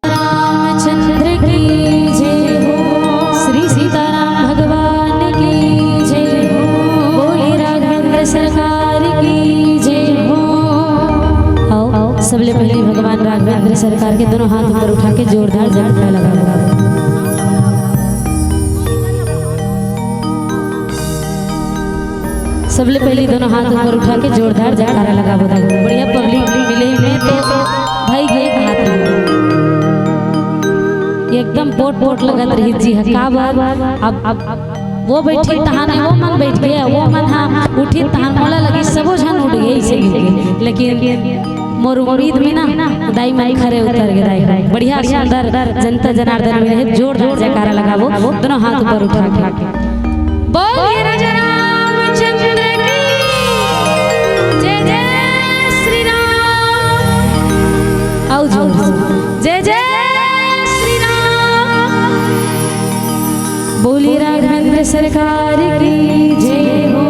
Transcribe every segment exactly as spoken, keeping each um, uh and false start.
रामचंद्र की जय हो, श्री सीताराम भगवान की जय हो, बोले राघवेंद्र सरकार की जय हो। आओ, आओ, सबले पहले भगवान राघवेंद्र सरकार के दोनों हाथ ऊपर उठा के जोरदार जयकारा लगाओ। सबले पहले दोनों हाथ ऊपर उठा के जोरदार जयकारा लगाबो। देखो, बढ़िया पब्लिक मिले में तो भाई के एक हाथ में एकदम पोट पोट लगत रही जी। हाँ, का बात? अब, अब वो बैठी तहाने वो मन बैठ गया, वो मन हाँ उठी तहान मोला लगी सबो झन उठ गए इसे गिर के। लेकिन मोर उम्मीद में ना दाई मन खरे उतर गए दाई। बढ़िया सुंदर जनता जनार्दन में रहे, जोरदार जयकारा लगाबो, दोनों हाथ ऊपर उठा के। बोलिए राजा रामचंद्र की जय, जय श्री राम। आओ जोर से। जय जय श्री राम। बोलिए राघवेंद्र सरकार की जय हो।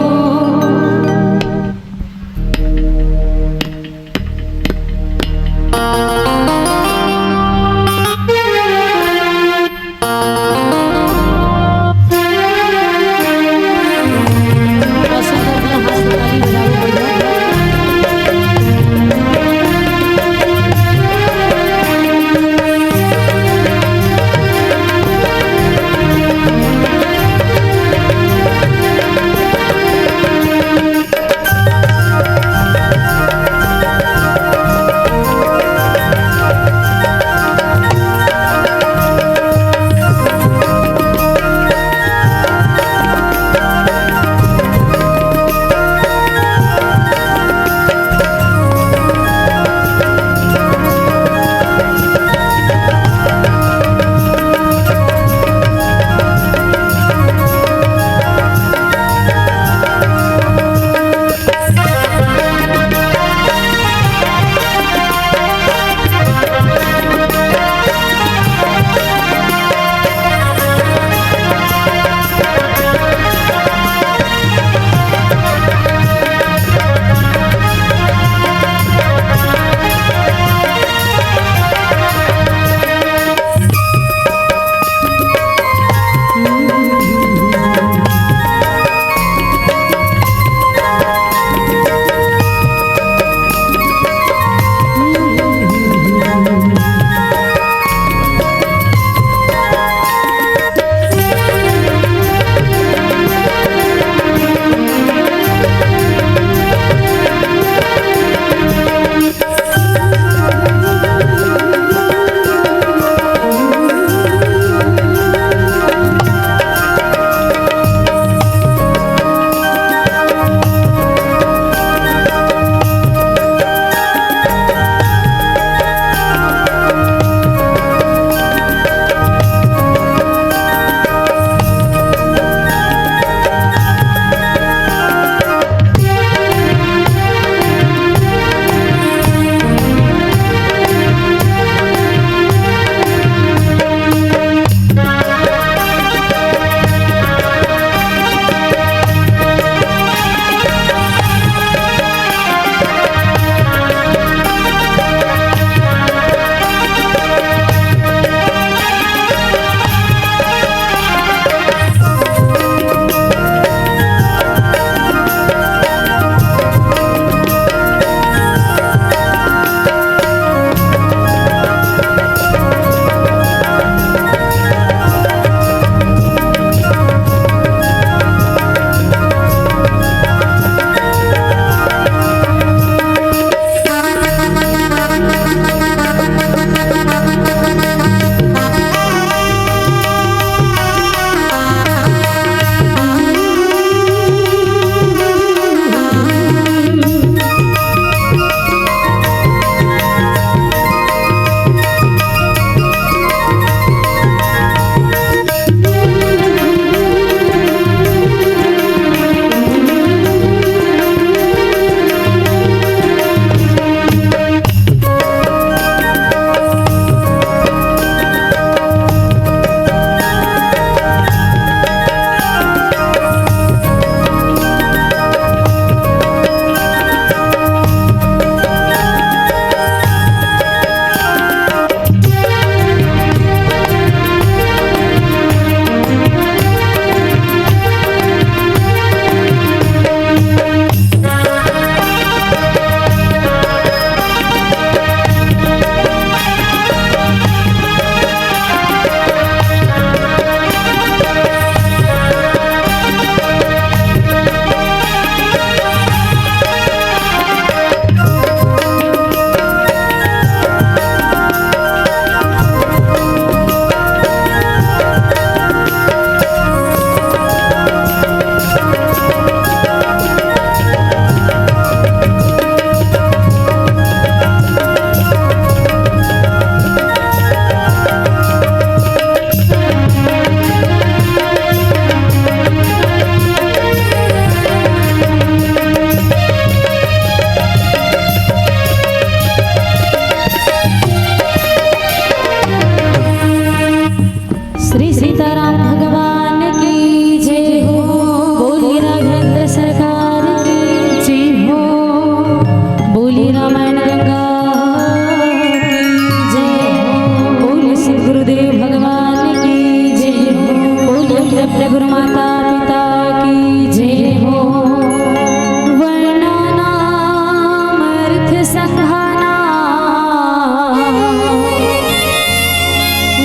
संघाना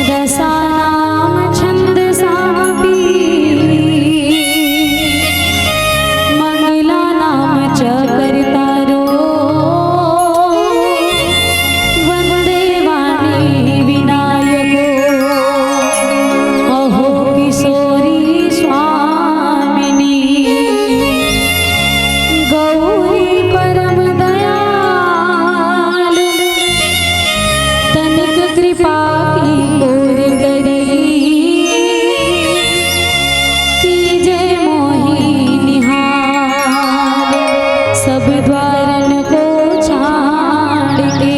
रसानाम छंदसामपि मंगलानाम च कर्तारो वंदे वाणी विनायको अहो किशोरी स्वामिनी गौरी परम दयालु तनिक कृपा की ओर करी कीजे मोहि निहाल सब द्वारन को छाड़ के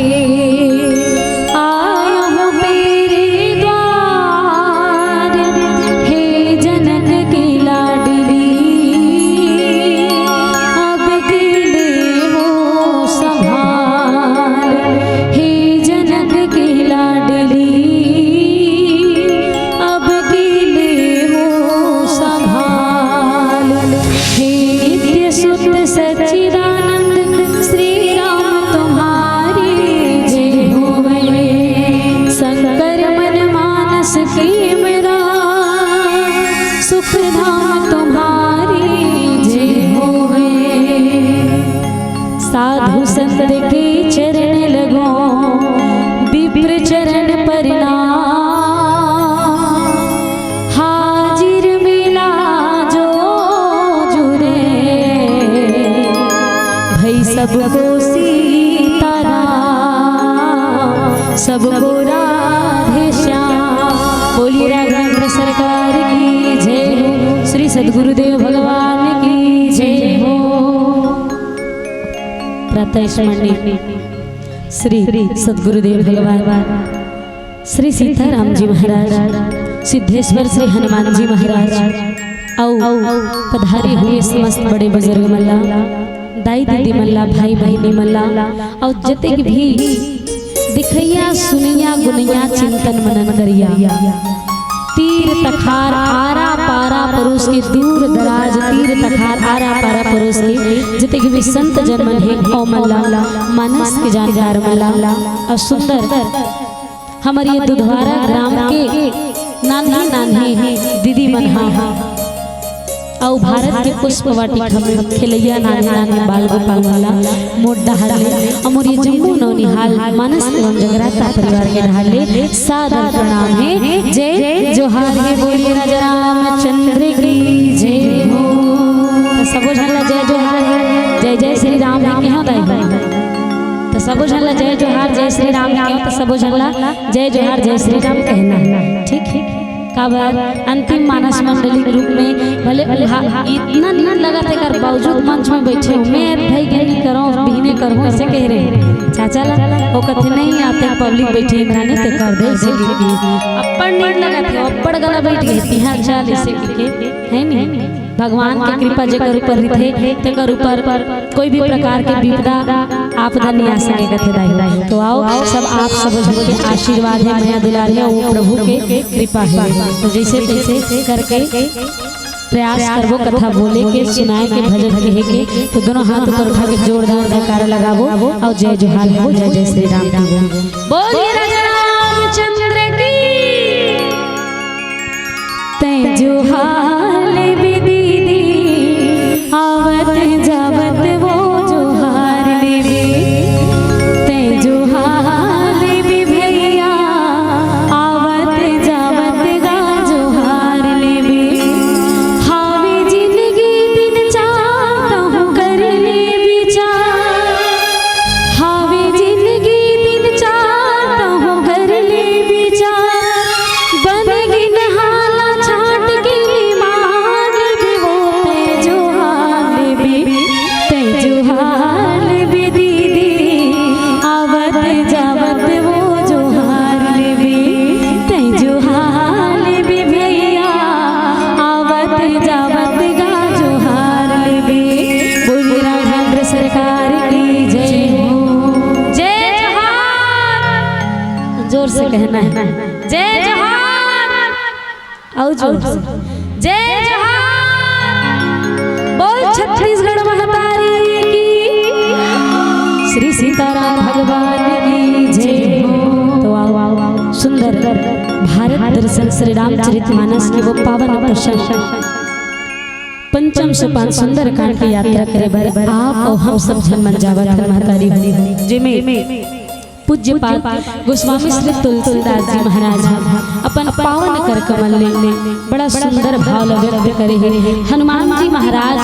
आयहु तेरे द्वार हे जनक की लाडली अब की लेहु संभाल हे जनक की लाडली अब की लेहु संभाल हे नित्य सुत सच्चिदानंद श्री राम तुम्हारी जय होवे शंकर मन मानस के मेरा सुख धाम तुम्हारी जय होवे साधु संत के चरण लगो विप्र चरण प्रणाम हाजिर मिला जो जुरे भई सबको सीताराम सबको राधे श्याम बोलिए राघवेंद्र सरकार की जय हो श्री सदगुरुदेव भगवान की जय हो प्रातः स्मरणीय श्री सदगुरुदेव भगवान श्री सीताराम जी महाराज सिद्धेश्वर श्री हनुमान जी महाराज अउ पधारे हुए समस्त बड़े बुजुर्ग मन ला दाई दीदी मन ला भाई बहिनी मन ला अउ जतेक भी दिखइया सुनइया गुनइया चिंतन मनन करिया तीर तखार आरा पारा परोस के दूर दराज तीर तखार आरा पारा परोस के जतेक भी संत जन मन हे ओमन ला मानस के जानकार मन ला अउ सुंदर हमर ये दुधवारा ग्राम के नान्हे नान्हे दीदी मन हा अउ भारत के पुष्प वाटिका में खेलैया नान्हे नान्हे बाल गोपाल मन ला मोर डहार ले अउ मोर ये जम्मो नौनिहाल मानस एवं जगराता परिवार के डहार ले सादर प्रणाम हे जय जोहार हे बोलिए राजा रामचंद्र की जय हो सबो झन ला जय जोहार हे जय जय श्री राम हे कहो दाई तो सबो झन ला जय जोहार जय श्री राम हे तो सबो झन ला जय जोहार जय श्री राम कहना ठीक काबर अंतिम मानस मंडली के रूप में भले इतना नींद लगत हे कर बावजूद मंच में बैठे हो मैं भाई गहनी करो बिहने करो ऐसे कह रहे चाचा ला वो कथे नहीं आते पब्लिक बैठी इंद्रानी ते कर दे ऐसे कह के अप्पड़ नींद लगत हे अप्पड़ गला बैठ गए तिहार चाल ऐसे कह के है नहीं भगवान के कृपा जेकर ऊपर रिथे तेकर ऊपर कोई भी प्रकार के विपदा आपदा नहीं आ सके कथे दाई तो आओ सब आप सब के आशीर्वाद है मया दुलार है वो प्रभु के कृपा है तो जैसे तैसे करके प्रयास करबो कथा बोले के सुनाए के भजन कहे के तो दोनों हाथ ऊपर उठा के जोरदार जयकारा लगाबो और जय जोहार हो जय जय श्री राम बोलिए राजा रामचंद्र की तै जोहार लेबे दीदी आवत जावत वो जोहार लेबे तै जोहार लेबे भैया आवत जावत गा जोहार लेबे हावे जिंदगी दिन चाहता हूँ कर ले विचार हावे जिंदगी दिन चाहता हूँ कर ले विचार बन गिन हाला छाट के मान भी वो तै जोहार लेबे तै जोहार लेबे दीदी आवत जावत वो जोहार लेबे तै जोहार लेबे भैया आवत जावत गा जोहार लेबे बोलिए राघवेंद्र सरकार की जय हो जय जोहार जोर से कहना है जय जोहार और जोर से जय जोहार बोल छत्तीसगढ़ महतारी की श्री सीताराम भगवान की जय हो। तो आओ, आओ, आओ, सुंदर भारत दर्शन श्री रामचरित मानस के वो पावन प्रसंग पंचम सोपान सुंदरकांड के यात्रा करे बर आप अउ हम सब झन मन जावत हन महतारी हो, जेमे पूज्यपाद गोस्वामी श्री तुलसीदास जी महाराज ह अपन पावन कर कमल ले बड़ा सुंदर भाव ल व्यक्त करे हे। हनुमान जी महाराज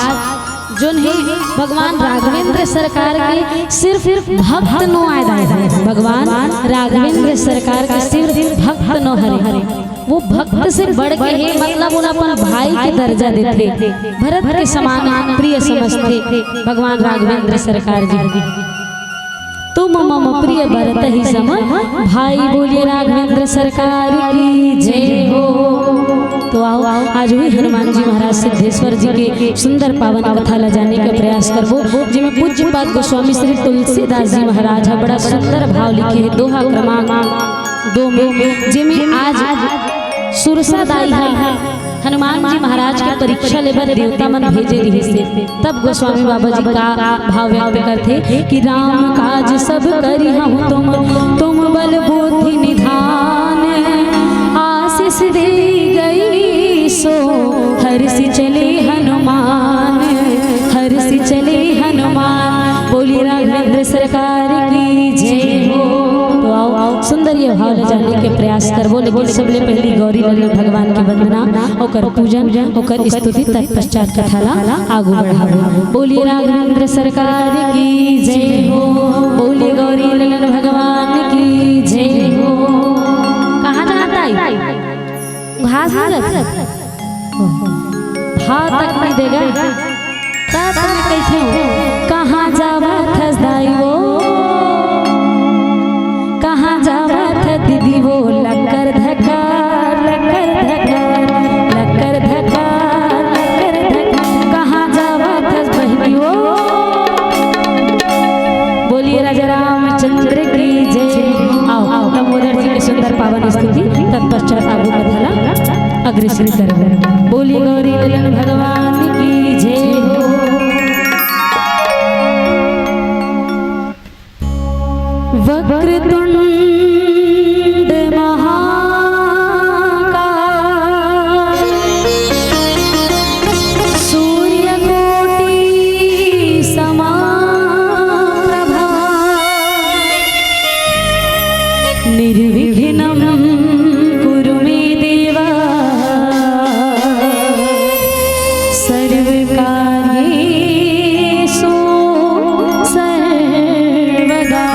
जोन हे भगवान राघवेंद्र सरकार के सिर्फ भक्त नो आय दाई, भगवान राघवेंद्र सरकार के सिर्फ भक्त नो हरे। वो भक्त से बढ़ के हे, मतलब ओला अपन भाई के दर्जा देथे। भरत के समान प्रिय समझथे भगवान राघवेंद्र सरकार जी। तुम मम प्रिय भरत ही सम भाई। बोलिए राघवेंद्र सरकार की जय हो। तो आओ, आज वही हनुमान जी महाराज सिद्धेश्वर जी के सुंदर पावन कथा ला जाने के प्रयास करबो, जेमे पूज्यपाद गोस्वामी श्री तुलसीदास जी महाराज ह बड़ा सुंदर भाव लिखे हे, दोहा क्रमांक दो में, जेमे आज सुरसा दाई ह हनुमान जी महाराज के परीक्षा ले बर देवता मन भेजे रिहिस हे। तब गोस्वामी बाबा जी का भाव व्यक्त करथे कि राम काज सब करिहउ तुम, तुम बल बुद्धि निधान, आशीष दे गई सो हर्ष चले हनुमान, हर्ष चले हनुमान। बोली राघवेंद्र सरकार की जय हो। तो आओ, सुंदर ये भाव ले जाने के प्रयास करबो, लेकिन सबले पहली गौरी ललन भगवान के वंदना, ओकर पूजन, ओकर स्तुति, तत्पश्चात कथा ला आगू बढ़ाबो। बोली राघवेंद्र सरकार की जय हो, बोली गौरी ललन भगवान की जय हो। कहाँ जात आई? घास में जात? भाव तक नहीं देगा। तब मैं कैसे हूँ? कहाँ जावत हस दाई वो? कहाँ जावत है दीदी वो? लकर धकर, लकर धकर, लकर धकर, लकर धकर। कहाँ जावत है बहिनी वो? बोलिए राजा रामचंद्र की जय। आओ, आओ, लंबोदर जी के सुंदर पावन स्तुति तत्पश्चात आगू कथा ला अग्रसर करबो। बोलिए गौरी ललन भगवान की जय हो। वक्रतुंड महाकाय, सूर्यकोटि समाप्रभा, निर्विघ्नं कुरु मे देव, सर्वकार्येषु सर्वदा।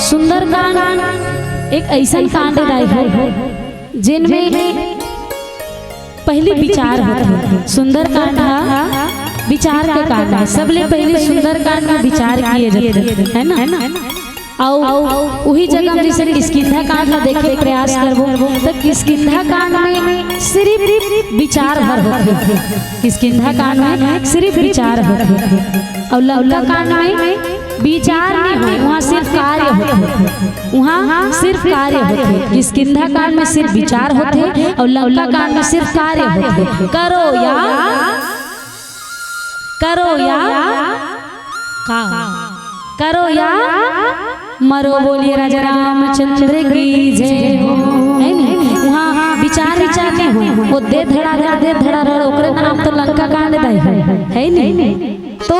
सुंदरकांड एक अइसन कांड हे दाई हो, जेन में पहली विचार होथे। सुंदरकांड हा विचार के कांड हे। सबले पहली सुंदरकांड में विचार किए जाथे, है ना? अउ उही जगह में जइसे किष्किंधा कांड ला देखे के प्रयास करबो, त किष्किंधा कांड में सिर्फ विचार भर होथे। किष्किंधा कांड में सिर्फ विचार होथे, अउ लंका कांड में विचार नहीं होय, वहाँ सिर्फ कार्य होथे। वहाँ सिर्फ कार्य होथे। किष्किंधा कांड में सिर्फ विचार होथे अउ लंका कांड में सिर्फ कार्य होथे। करो या, करो या, का? करो या मरो, बोलिए राजा रामचंद्र की जय हो। है नी? वहाँ विचार, विचार नहीं होय, वो दे धड़ाधड़, दे धड़ाधड़, ओकरे नाम तो लंका कांड दाई हो, है नी? तो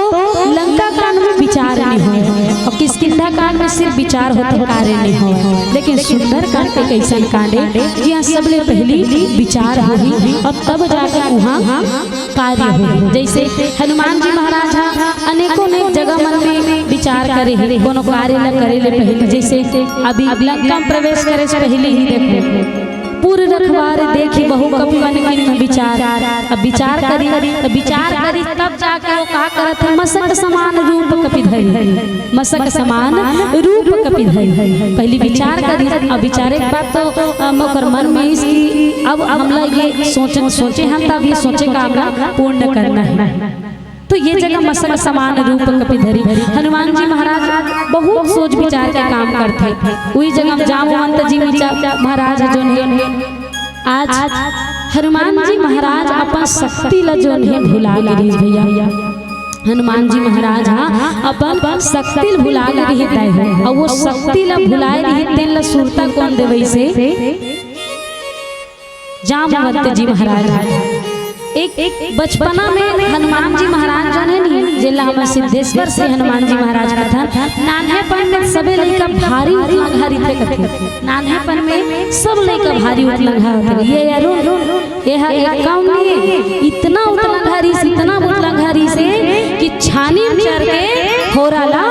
लंका कांड में विचार नहीं होय अउ किष्किंधा कांड में सिर्फ विचार होथे, कार्य नहीं होय। लेकिन सुंदरकांड एक अइसन कांड हे, जिहाँ सबले पहली विचार होही अउ तब जाके वहाँ कार्य होही। जइसे हनुमान जी महाराज हा अनेकों अनेक जगह मन में विचार करे हे, कोनो कार्य ला करे ले पहली, जइसे अभी लंका में प्रवेश करे से पहली ही देखो, पुर रखवार देखि बहु कपि मन कीन्ह विचार। अब विचार करी, अब विचार करी तब जाके वो का करत हे, मसक समान रूप कपि धरी, मसक समान रूप कपि धरी। पहली विचार करी, अब विचारे के बाद तो, अ, ओकर मन में इसकी अब हमला ये सोचन, सोचे हन, तब ये सोचे का हमला पूर्ण करना हे। तो ये जगह मसक समान रूप कपि धरी, हनुमान जी महाराज बहुत सोच विचार के काम करथे। उही जगह जामवंत जी महाराज जोन हे, आज हनुमान जी महाराज अपन शक्ति ला जोन हे भुला गे रिहिस भैया। हनुमान जी महाराज हा अपन शक्ति ला भुला गे रिहिस दाई हो, अउ वो शक्ति ला भुलाए रिहिस, तेन ला सुरता कोन देवइसे? जामवंत जी महाराज। एक, एक बचपना में हनुमान जी महाराज जोन हे नी, जेला हमन सिद्धेश्वर श्री हनुमान जी महाराज कथन, नान्हेपन में सबे लइका भारी उतलंघा रहिथे कथे। नान्हेपन में सब लइका भारी उतलंघा होथे। ये अरुण, ये हा एक काम नहीं हे, इतना उतलंघा रिहिस, इतना उतलंघा रिहिस हे कि छानी में चढ़ के होरा ला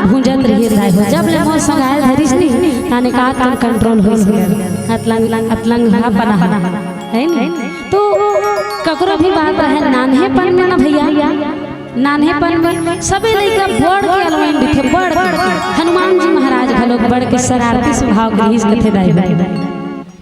भूंजत रहिस दाई हो। जब ले मोर संग आए धरिस नी, ताने का तुम कंट्रोल होइस हे। अतलंग, अतलंग हा पना हा, है नी? तो ककरो भी बात हे, नान्हेपन में ना भैया, नान्हेपन में सबे लइका बढ़ के अलवाइन रहिथे, बढ़ के। हनुमान जी महाराज घलो बढ़ के शरारती स्वभाव के रिहिस कथे दाई हो।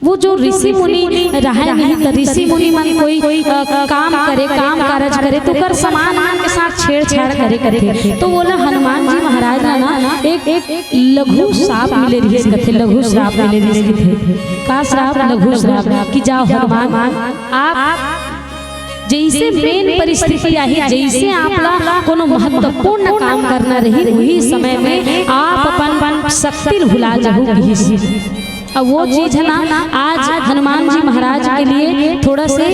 वो जो ऋषि मुनि रहे नहीं, तो ऋषि मुनि मन कोई, अ, काम करे, काम कारज करे, तो ओकर समान मन के साथ छेड़छाड़ करे करथे। तो वोला हनुमान जी महाराज ला ना एक, एक लघु श्राप मिले रिहिस कथे, लघु श्राप मिले रिहिस कथे। का श्राप? लघु श्राप। कि जाओ हनुमान, आप जइसे मेन परिस्थिति आही, जइसे आप ला कोनो महत्वपूर्ण काम करना रही, उही समय में आप अपन शक्ति भुला जाहू कहिस। अब वो चीज हे ना, आज हनुमान जी महाराज के लिए थोड़ा से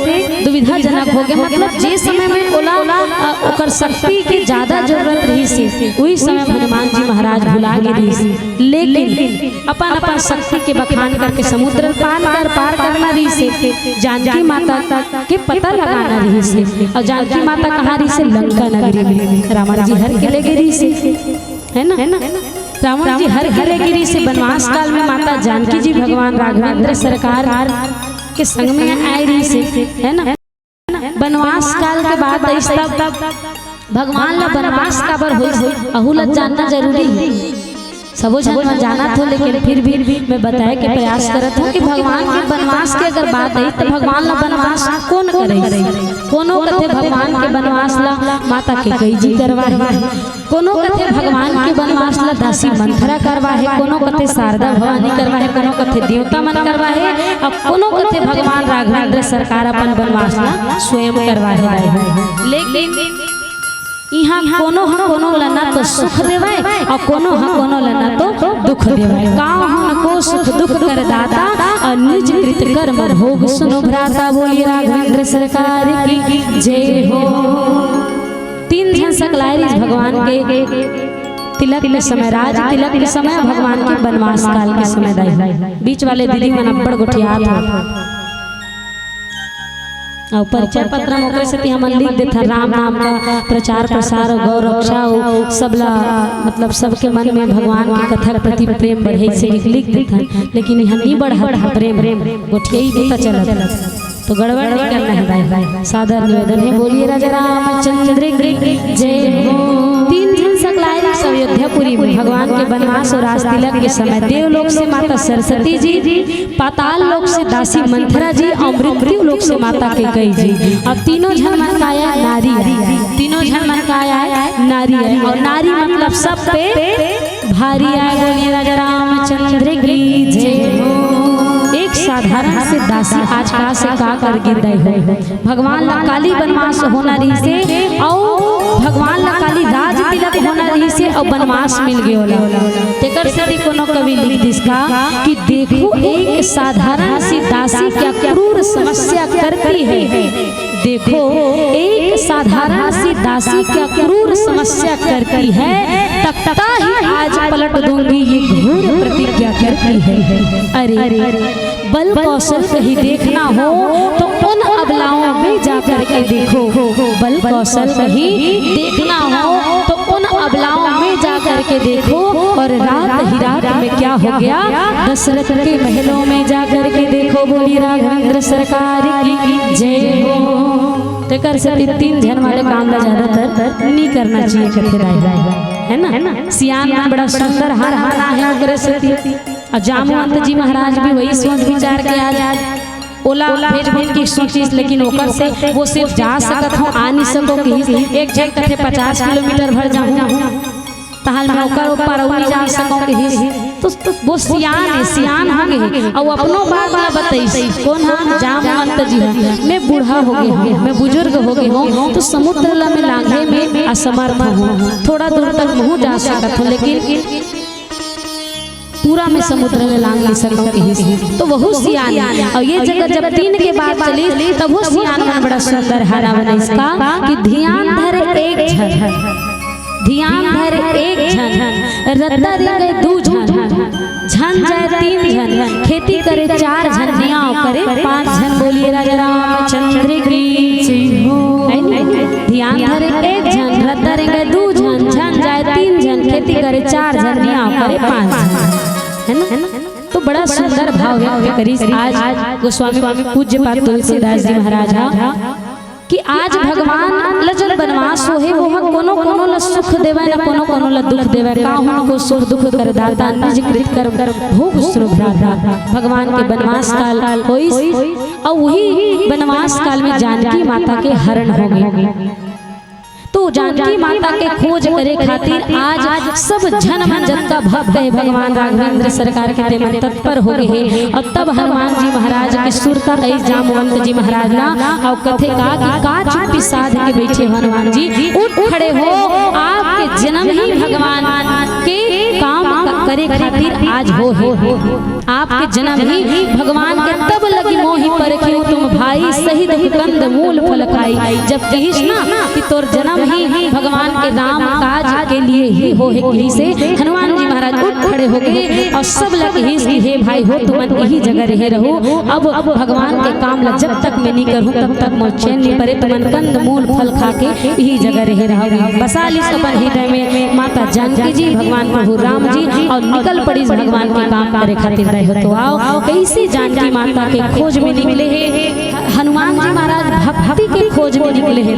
दुविधाजनक हो गे। मतलब, जे समय में ओला, अ, ओकर शक्ति के ज्यादा जरूरत रहिस, उही समय में हनुमान जी महाराज भुला गे रहिस। लेकिन अपन, अपन शक्ति के बखान करके समुद्र पार कर, पार करना रहिस, जानकी माता के पता लगाना रहिस। अउ जानकी माता कहाँ रहिस? लंका नगरी में। रावण जी हर के ले गे रहिस, है ना? रावण जी हर के ले गे रहिस। वनवास काल में माता जानकी जी भगवान राघवेंद्र सरकार के संग में आए रहिस, है ना? वनवास काल के बात आइस तब भगवान ला वनवास काबर होइस, अहू ला जानना जरूरी हे। सबो झन मन जानत हो, लेकिन फिर भी मैं बताए के प्रयास करत हूँ कि भगवान के वनवास के अगर बात आई, तो भगवान ला वनवास कोन करइस? कोनो कथे भगवान के वनवास ला माता कैकेयी जी करवाए, कोनो कथे भगवान के वनवास ला दासी मंथरा करवाए, कोनो कथे शारदा भवानी करवाए, कोनो कथे देवता मन करवाए, अउ कोनो कथे भगवान राघवेंद्र सरकार अपन वनवास ला स्वयं करवाए। लेकिन इहाँ कोनो ह कोनो ल ना तो सुख देवय अउ कोनो ह कोनो ल ना तो दुख देवय। काहू न को सुख दुख कर दाता अउ निज कृत कर्म भोग सुनो भ्राता। बोलिए राघवेंद्र सरकार की जय हो। तीन झन सकलाय रिहिस भगवान के तिलक के समय, राज तिलक के समय, भगवान के वनवास काल के समय दाई। बीच वाले दीदी मन अब्बड़ गोठियात हो। अउ परिचय पत्र म ओकरे सेती हमन लिख देथन, राम नाम का प्रचार प्रसार अउ गौ रक्षा अउ सबला, मतलब, सबके मन में भगवान के कथा के प्रति प्रेम बढ़े, से लिख, लिख देथन। लेकिन यहाँ नहीं बढ़त हे प्रेम, गोठियाई देता चलत। तो गड़बड़ नहीं करना है भाई, सादर निवेदन है। बोलिए राजा रामचंद्र की जय हो। तीन झन सकलाय रिहिस अयोध्यापुरी में भगवान के बनवास अउ रास तिलक के समय। देवलोक से माता सरस्वती जी, पाताल लोक से दासी मंथरा जी अउ मृत्यु लोक से माता कैकई जी। अब तीनों झन मन का आय, नारी आय। तीनों झन मन का आय, नारी आय। अउ नारी मतलब सब पे भारी आय। बोलिए राजा रामचंद्र की जय हो। एक साधारण से दासी आज का से का कर गिर दे हो। भगवान ला काली बनवास होना रिहिसे अउ भगवान ला काली राज तिलक होना रिहिसे अउ बनवास मिल गे ओला। तेकर सेती कोनो कवि लिख दिस का कि देखो एक साधारण सी दासी क्या क्रूर समस्या करती है। देखो एक साधारण सी दासी क्या क्रूर समस्या करती है, तख्ता ही आज पलट दूंगी ये घोर प्रतिज्ञा करती है। अरे बल कौशल कहीं देखना हो तो उन अबलाओं में जा करके देखो। बल कौशल कहीं देखना हो तो उन अबलाओं में जा करके देखो। और रात ही रात में क्या हो गया, दशरथ के महलों में जा करके देखो। बोलिए राघवेंद्र सरकार की जय हो। तेकर सेती तीन झन वाले काम ला ज्यादातर नहीं करना चाहिए, कथे दाई, है ना? सियान मन बड़ा सुंदर हार हाना है ओकरे सेती। अउ जामवंत जी महाराज भी वही सोच विचार के आज ओला भेजबो के सोचिस, लेकिन ओकर से वो सिर्फ जा सकत हो, आ नहीं सको कहिस। एक झन कथे पचास किलोमीटर भर जाहूं, तहाल में ओकर ऊपर अउ नहीं जा सको कहिस। तो, तो वो सियान है, सियान हो गे हे। अउ अपनो बात ला बताइस, कोन हा? जामवंत जी हा। मैं बूढ़ा हो गे हूं, मैं बुजुर्ग हो गे हूं, तो समुद्र ला मैं लांघे में असमर्थ हूं। थोड़ा दूर तक महूं जा सकत हूं, लेकिन पूरा में समुद्र में लांघ नहीं सकूं कहिस। तो वहू सियान। अउ ये जगह जब तीन के बात चली, तब वो सियान मन बड़ा सुंदर हाना बनाइस का कि धियान धर एक झन, धियान धर एक झन, रद्दा रेंगे दू झन, झन जाय तीन झन, खेती करे चार झन, नियाव करे पांच झन। बोलिए राजा रामचंद्र की जय हो। है नी? धियान धर एक झन, रद्दा रेंगे दू झन, झन जाय तीन झन, खेती करे चार झन, नियाव करे पांच झन। है ना? तो बड़ा सुंदर भाव व्यक्त करिस आज गोस्वामी पूज्यपाद तुलसीदास जी महाराज हा कि आज भगवान ल जब बनवास होहे, वो हा कोनो कोनो ल सुख देवय, न कोनो कोनो ल दुख देवय। काहू को सुख दुख कर दाता, निज कृत कर्म भोग सुरभ्राता। भगवान के बनवास काल होइस, अउ वही बनवास काल में जानकी माता के हरण हो गे। तो जानकी माता के खोज करे खातिर आज सब झन मन, जतका भक्त हे भगवान राघवेंद्र सरकार के, तेमन तत्पर हो गे हे। अउ तब हनुमान जी महाराज के सुरता अइस जामवंत जी महाराज ला, अउ कथे का कि का चुप्पी साध के बइठे हो हनुमान जी, उठ खड़े हो, आपके जनम ही भगवान के काम क-, करे खातिर आज होहे। आपके जनम ही भगवान के तब लगी मोहि परखिउ तुम भाई, सही दुख कंद मूल फल खाई। जब कहिस ना कि तोर जनम ही भगवान के राम काज के लिए ही होहे, कहिसे हनुमान जी महाराज उठ खड़े हो गे अउ सब ला कहिस कि हे भाई हो, तुमन इही जगह रहे रहो, अब भगवान के काम ला जब तक मैं नहीं करूं तब तक मोर चैन नहीं परे, तुमन कंद मूल फल खा के इही जगह रहे रहो। बसा लिस अपन हृदय में माता जानकी जी, भगवान प्रभु राम जी, अउ निकल पड़िस भगवान के काम करे खातिर। रहे हो तो आओ, कइसे जानकी माता के खोज में निकले हे। हनुमान जी महाराज भक्ति के खोज में निकले हे।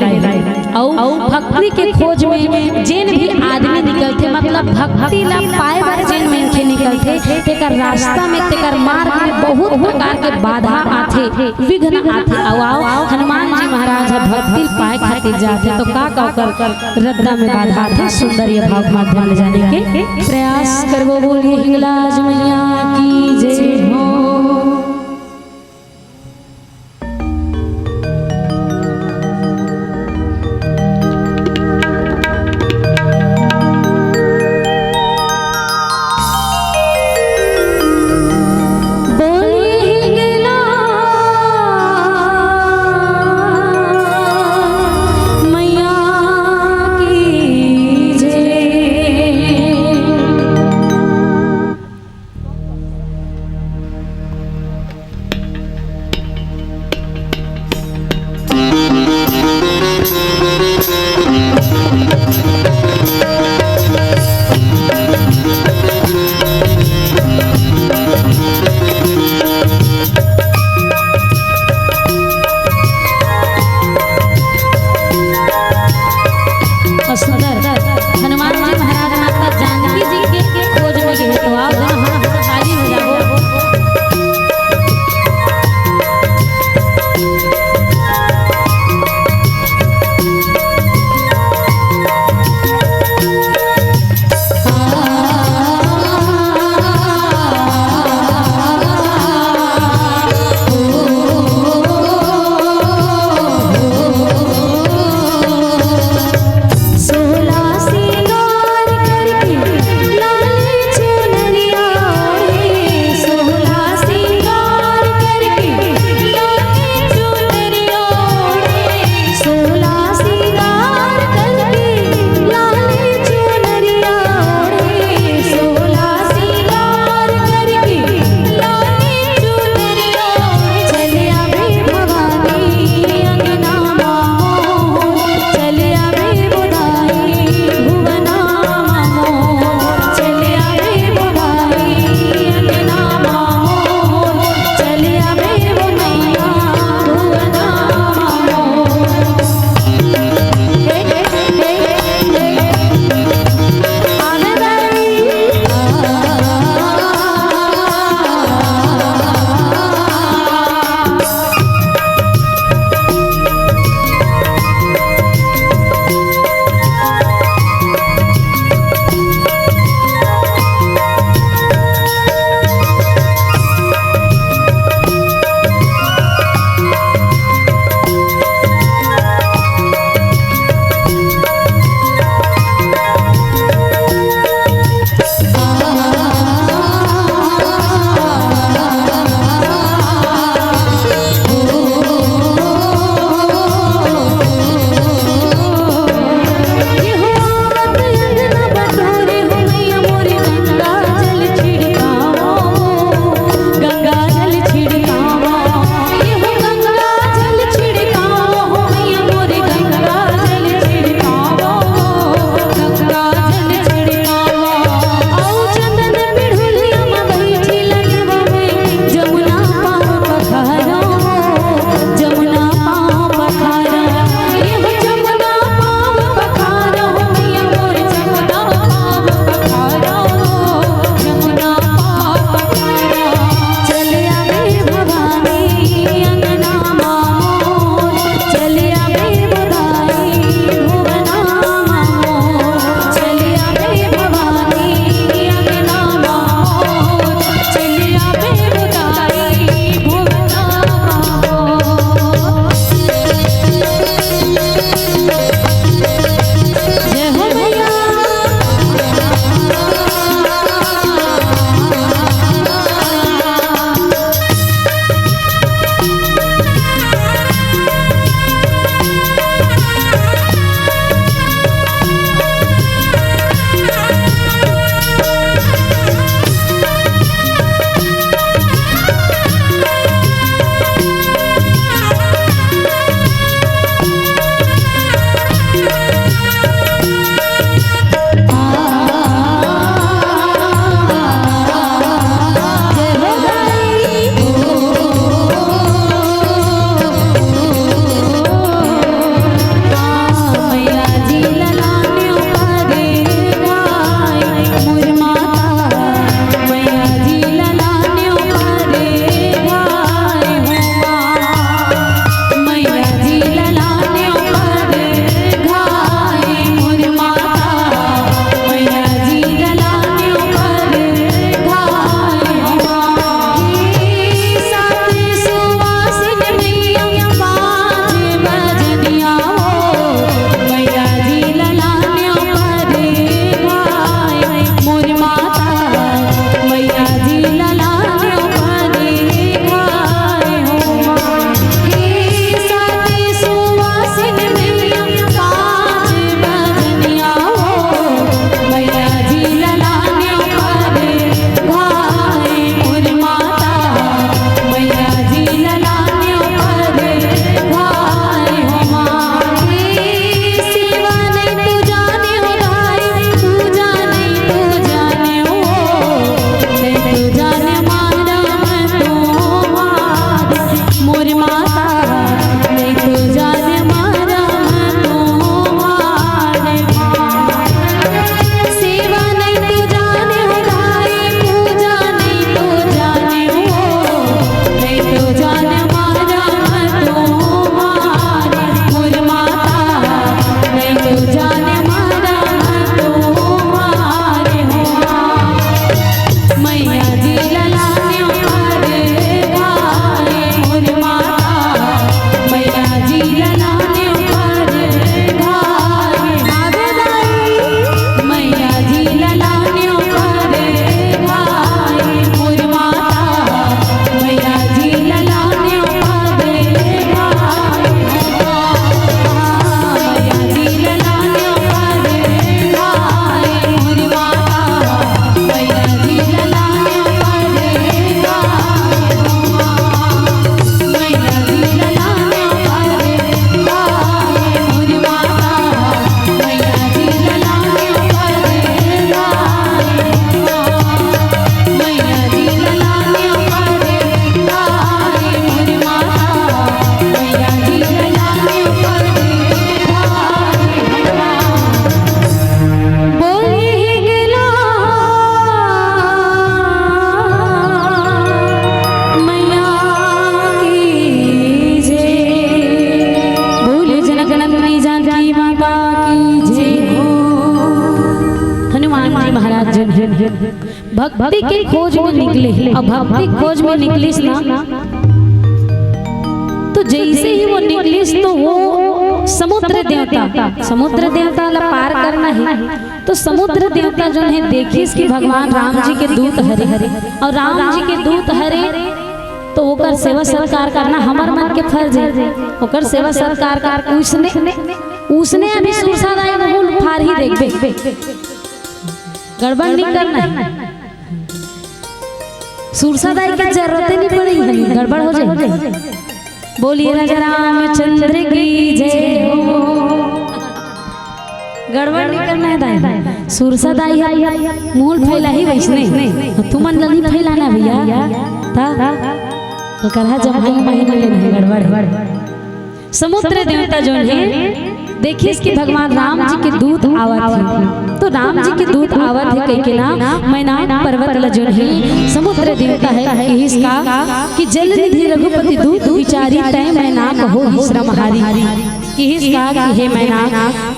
अउ भक्ति के खोज में जेन भी आदमी निकलथे, मतलब भक्ति ला पाए बर जेन मनखे निकलथे, तेकर रास्ता में, तेकर मार्ग में बहुत प्रकार के बाधा आथे, विघ्न आथे। अउ आओ, हनुमान जी महाराज ह भक्ति पाए खातिर जाथे, तो का का ओकर रद्दा में बाधा आथे, सुंदर ये भाव के माध्यम ले जाने के प्रयास करबो। बोलिए हिंगलाज मैया की जय हो। सुंदर हनुमान जी महाराज माता जानकी जी के खोज में गए, तो आओ जरा हम खाली हो जाओ। भक्ति के खोज में निकले, अउ भक्ति खोज में निकलिस ना, तो जइसे ही वो निकलिस तो वो समुद्र देवता, समुद्र देवता ला पार करना हे, तो समुद्र देवता जोन हे देखिस कि भगवान राम जी के दूत हरे, अउ राम जी के दूत हरे तो ओकर सेवा सत्कार करना हमर मन के फर्ज हे। ओकर सेवा सत्कार कर उसने, उसने अभी सुरसा दाई मुहूं ल फारही देखबे, गड़बड़ नहीं करना हे। सुरसा दाई के जरूरत नहीं पड़ी, गड़बड़ हो जाए। बोलिए राजा रामचंद्र की जय हो। गड़बड़ नहीं करना हे दाई, सुरसा दाई हे, मुहूं ल फैलाही वइसने, तुमन ला नहीं फैलाना भैया। ता करहा जब भाई महीना ले नहीं गड़बड़ हे। समुद्र देवता जोन हे देखिस कि भगवान राम जी के दूत आवत हे, तो राम जी के दूत आवत हे कहिके ना मैनाक पर्वत ल जोन हे समुद्र देवता हे किहिस का कि जल निधि रघुपति दूत बिचारी तैं मैनाक होहिस श्रमहारी। किहिस का कि हे मैनाक,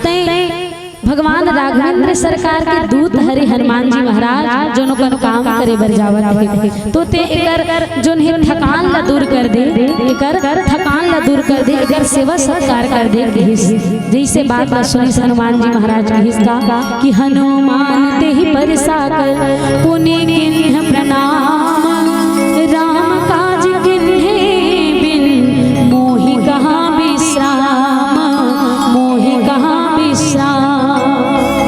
तैं भगवान राघवेंद्र सरकार के दूत हरे हनुमान जी महाराज, जोन ओकर काम करे बर जावत हे, तो तैं एकर जोन हे थकान ला दूर कर दे, एकर थकान ला दूर कर दे, एकर सेवा सत्कार कर दे किहिस। जइसे बात ला सुनिस हनुमान जी महाराज किहिस का कि हनुमान तेहि पर साकर पुनि कीन्ह प्रणाम, राम काज कीन्हे बिन मोहि कहाँ विश्राम, मोहि कहाँ विश्राम।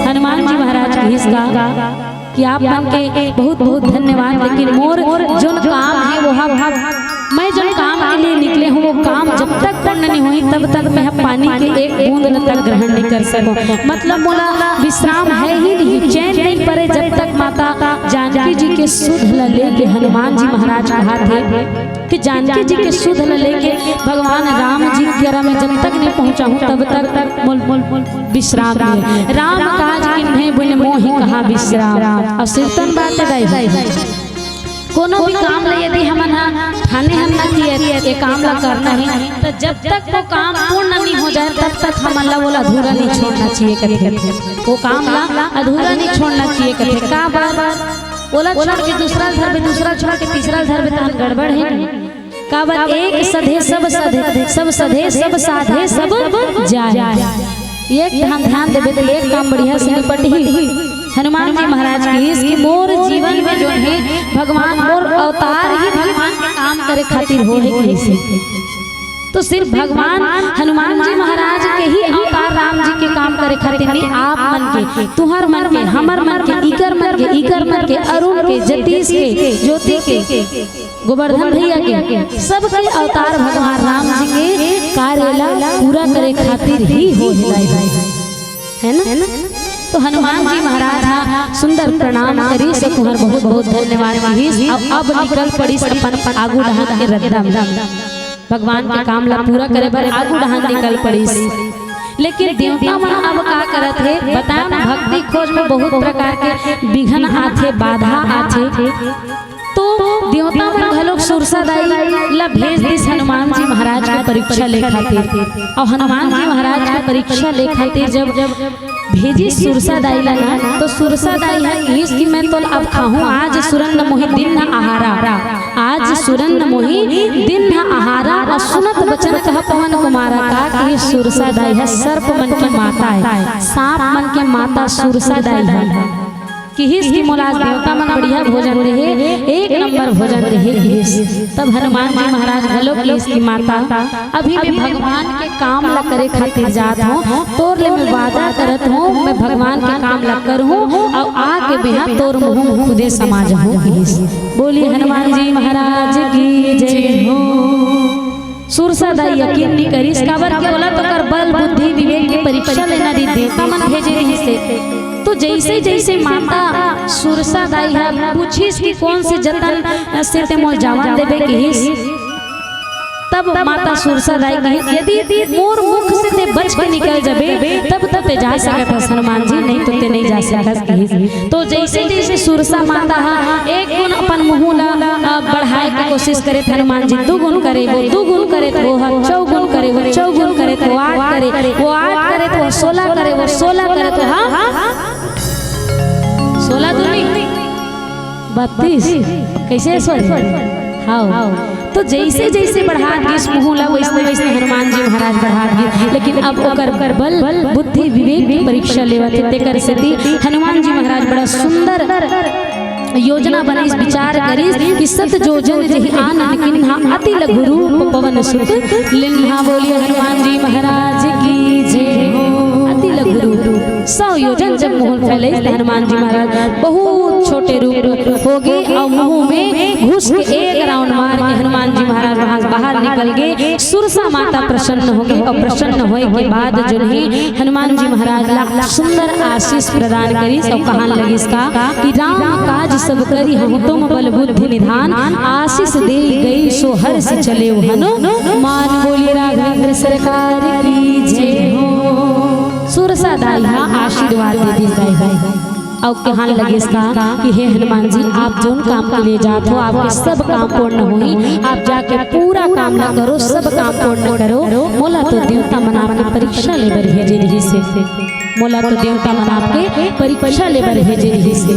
हनुमान जी महाराज किहिस का कि आप मन के बहुत बहुत धन्यवाद, लेकिन मोर जोन काम हे वो हा, मैं जोन काम के लिए निकले हूँ वो काम जब तक पूर्ण नहीं होही तब तक मैं पानी के एक बूंद ल तक ग्रहण नहीं कर सकूँ। मतलब मोला विश्राम हे ही नहीं, चैन नहीं परे जब तक माता जानकी जी के सुध ल लेके हनुमान जी महाराज कहाथे कि जानकी जी के सुध ल लेके भगवान राम जी के करा में जब तक नहीं पहुँचाहूँ तब तक मोल, मोल, मोल विश्राम नहीं। राम काज कीन्हे बिन मोहि कहाँ विश्राम। अउ सिरतन बात हे दाई, कोनो भी काम ल यदि हमन ह ठाने हन ना कि ये, ये काम ल करना हे, तो जब तक वो काम पूर्ण नहीं हो जाए तब तक हमन ला ओला अधूरा नहीं छोड़ना चाहिए कथे। वो काम ला अधूरा नहीं छोड़ना चाहिए कथे। का बार बार ओला छोड़ के दूसरा ल धरबे, दूसरा छोड़ के तीसरा ल धरबे, तहन गड़बड़ हे नहीं। काबर एक सधे सब सधे, सब सधे सब साधे सब जाय। एक ध्यान, ध्यान देबे तो एक काम बढ़िया से निपटही। हनुमान जी महाराज किहिस कि मोर जीवन में जोन हे भगवान, मोर अवतार ही भगवान के काम करे खातिर होहे किहिस। तो सिर्फ भगवान हनुमान जी महाराज के ही अवतार राम जी के काम करे खातिर नहीं, आप मन के, तुहर मन के, हमर मन के, इकर मन के, इकर मन के, अरुण के, जतीश के, ज्योति के, गोवर्धन भैया के, सबके अवतार भगवान राम जी के कार्य ला पूरा करे खातिर ही होहे हे, है ना? तो हनुमान जी महाराज हा सुंदर प्रणाम करिस, तुहर बहुत बहुत धन्यवाद किहिस। अब, अब निकल पड़िस अपन आगू डहान के रद्दा म। भगवान के काम ला पूरा करे बर आगू डहान निकल पड़िस। लेकिन देवता मन अब का करत हे बताय ना, भक्ति खोज में बहुत प्रकार के विघ्न आथे, बाधा आथे। तो देवता मन घलोक सुरसा दाई ला भेज दिस हनुमान जी महाराज के परीक्षा ले खातिर। अउ हनुमान जी महाराज के परीक्षा ले खातिर जब भेजिस सुरसा दाई ला ना, तो सुरसा दाई ह किहिस कि मैं तोला अब खाहूं, आज सुरन न मोहि दीन्ह आहारा, आज सुरन न मोहि दीन्ह आहारा। अउ सुनत बचन कह पवन कुमारा। का किहिस सुरसा दाई ह? सर्प मन के माता हे, सांप मन के माता सुरसा दाई ह। किहिस कि मोला आज देवता मन बढ़िया भोजन देहे, एक नंबर भोजन देहे किहिस। तब हनुमान जी महाराज घलो किहिस कि माता, अभी मैं भगवान के काम ला करे खातिर जात हूँ, तोर ले मैं वादा करत हूँ, मैं भगवान के काम ला करहूँ, अउ आके मेहा तोर मुहूं म खुदे समा जाहूँ किहिस। बोलिए हनुमान जी महाराज की जय हो। सुरसा दाई यकीन नहीं करिस, काबर के ओला तो ओकर बल, बुद्धि, विवेक के परीक्षा लेना रहिस, देवता मन भेजे रहिस हे। तो जैसे जैसे माता सुरसा दाई ह पूछिस कि कौन से जतन से ते मोर जावन देबे किहिस, तब माता सुरसा दाई कहिस, यदि मोर मुख से ते बच के निकल जबे, तब तो ते जा सकत हस हनुमान जी, नहीं तो ते नहीं जा सकत कहिस। तो जैसे जैसे सुरसा माता ह एक गुण अपन मुहूं ला, अ, बढ़ाए के कोशिश करे, हनुमान जी दू गुण करे, वो दू गुण करे, तो वो ह चौगुन करे, वो चौगुन करे, तो वो आठ करे, वो आठ करे, तो वो सोलह करे, वो सोलह करे, तो हाँ, सोलह दूनी बत्तीस। कइसे स्वर हे? हव। तो जइसे जइसे बढ़ात गिस मुहूं ला, वइसने वइसने हनुमान जी महाराज बढ़ात गिस। लेकिन अब ओकर बल, बुद्धि, विवेक के परीक्षा लेवत हे, तेकर सेती हनुमान जी महाराज बड़ा सुंदर योजना बनाइस, विचार करिस कि "सत जोजन जहि आनन किन्हा, अति लघु रूप पवन सुत लिन्हा।" बोलिए हनुमान जी महाराज की जय हो। अति लघु रूप, सौ योजन जब मुहूं फैलाइस त हनुमान जी महाराज बहुत छोटे रूप होगे अउ मुहूं में घुस के एक round मार के हनुमान जी महाराज वहां से बाहर निकल गे। सुरसा माता प्रसन्न होगे अउ प्रसन्न होए के बाद जोन हे हनुमान जी महाराज ला सुंदर आशीष प्रदान करिस अउ कहन लगिस का कि "राम काज सब करिहउ तुम बल बुद्धि निधान, आशीष देइ गई सो हर्षि चलेउ हनुमान।" बोलिए राघवेंद्र सरकार की जय हो। सुरसा दाई हा आशीर्वाद दे दिस दाई हा। अउ कहन लगिस का कि "हे हनुमान जी, आप जोन काम के लिए जात हो, आपके सब काम पूर्ण होही। आप जाके पूरा काम ला करो, सब काम पूर्ण करो। मोला तो देवता मन आपके परीक्षा ले बर भेजे रिहिस हे, मोला तो देवता मन आपके परीक्षा ले बर भेजे रिहिस हे।"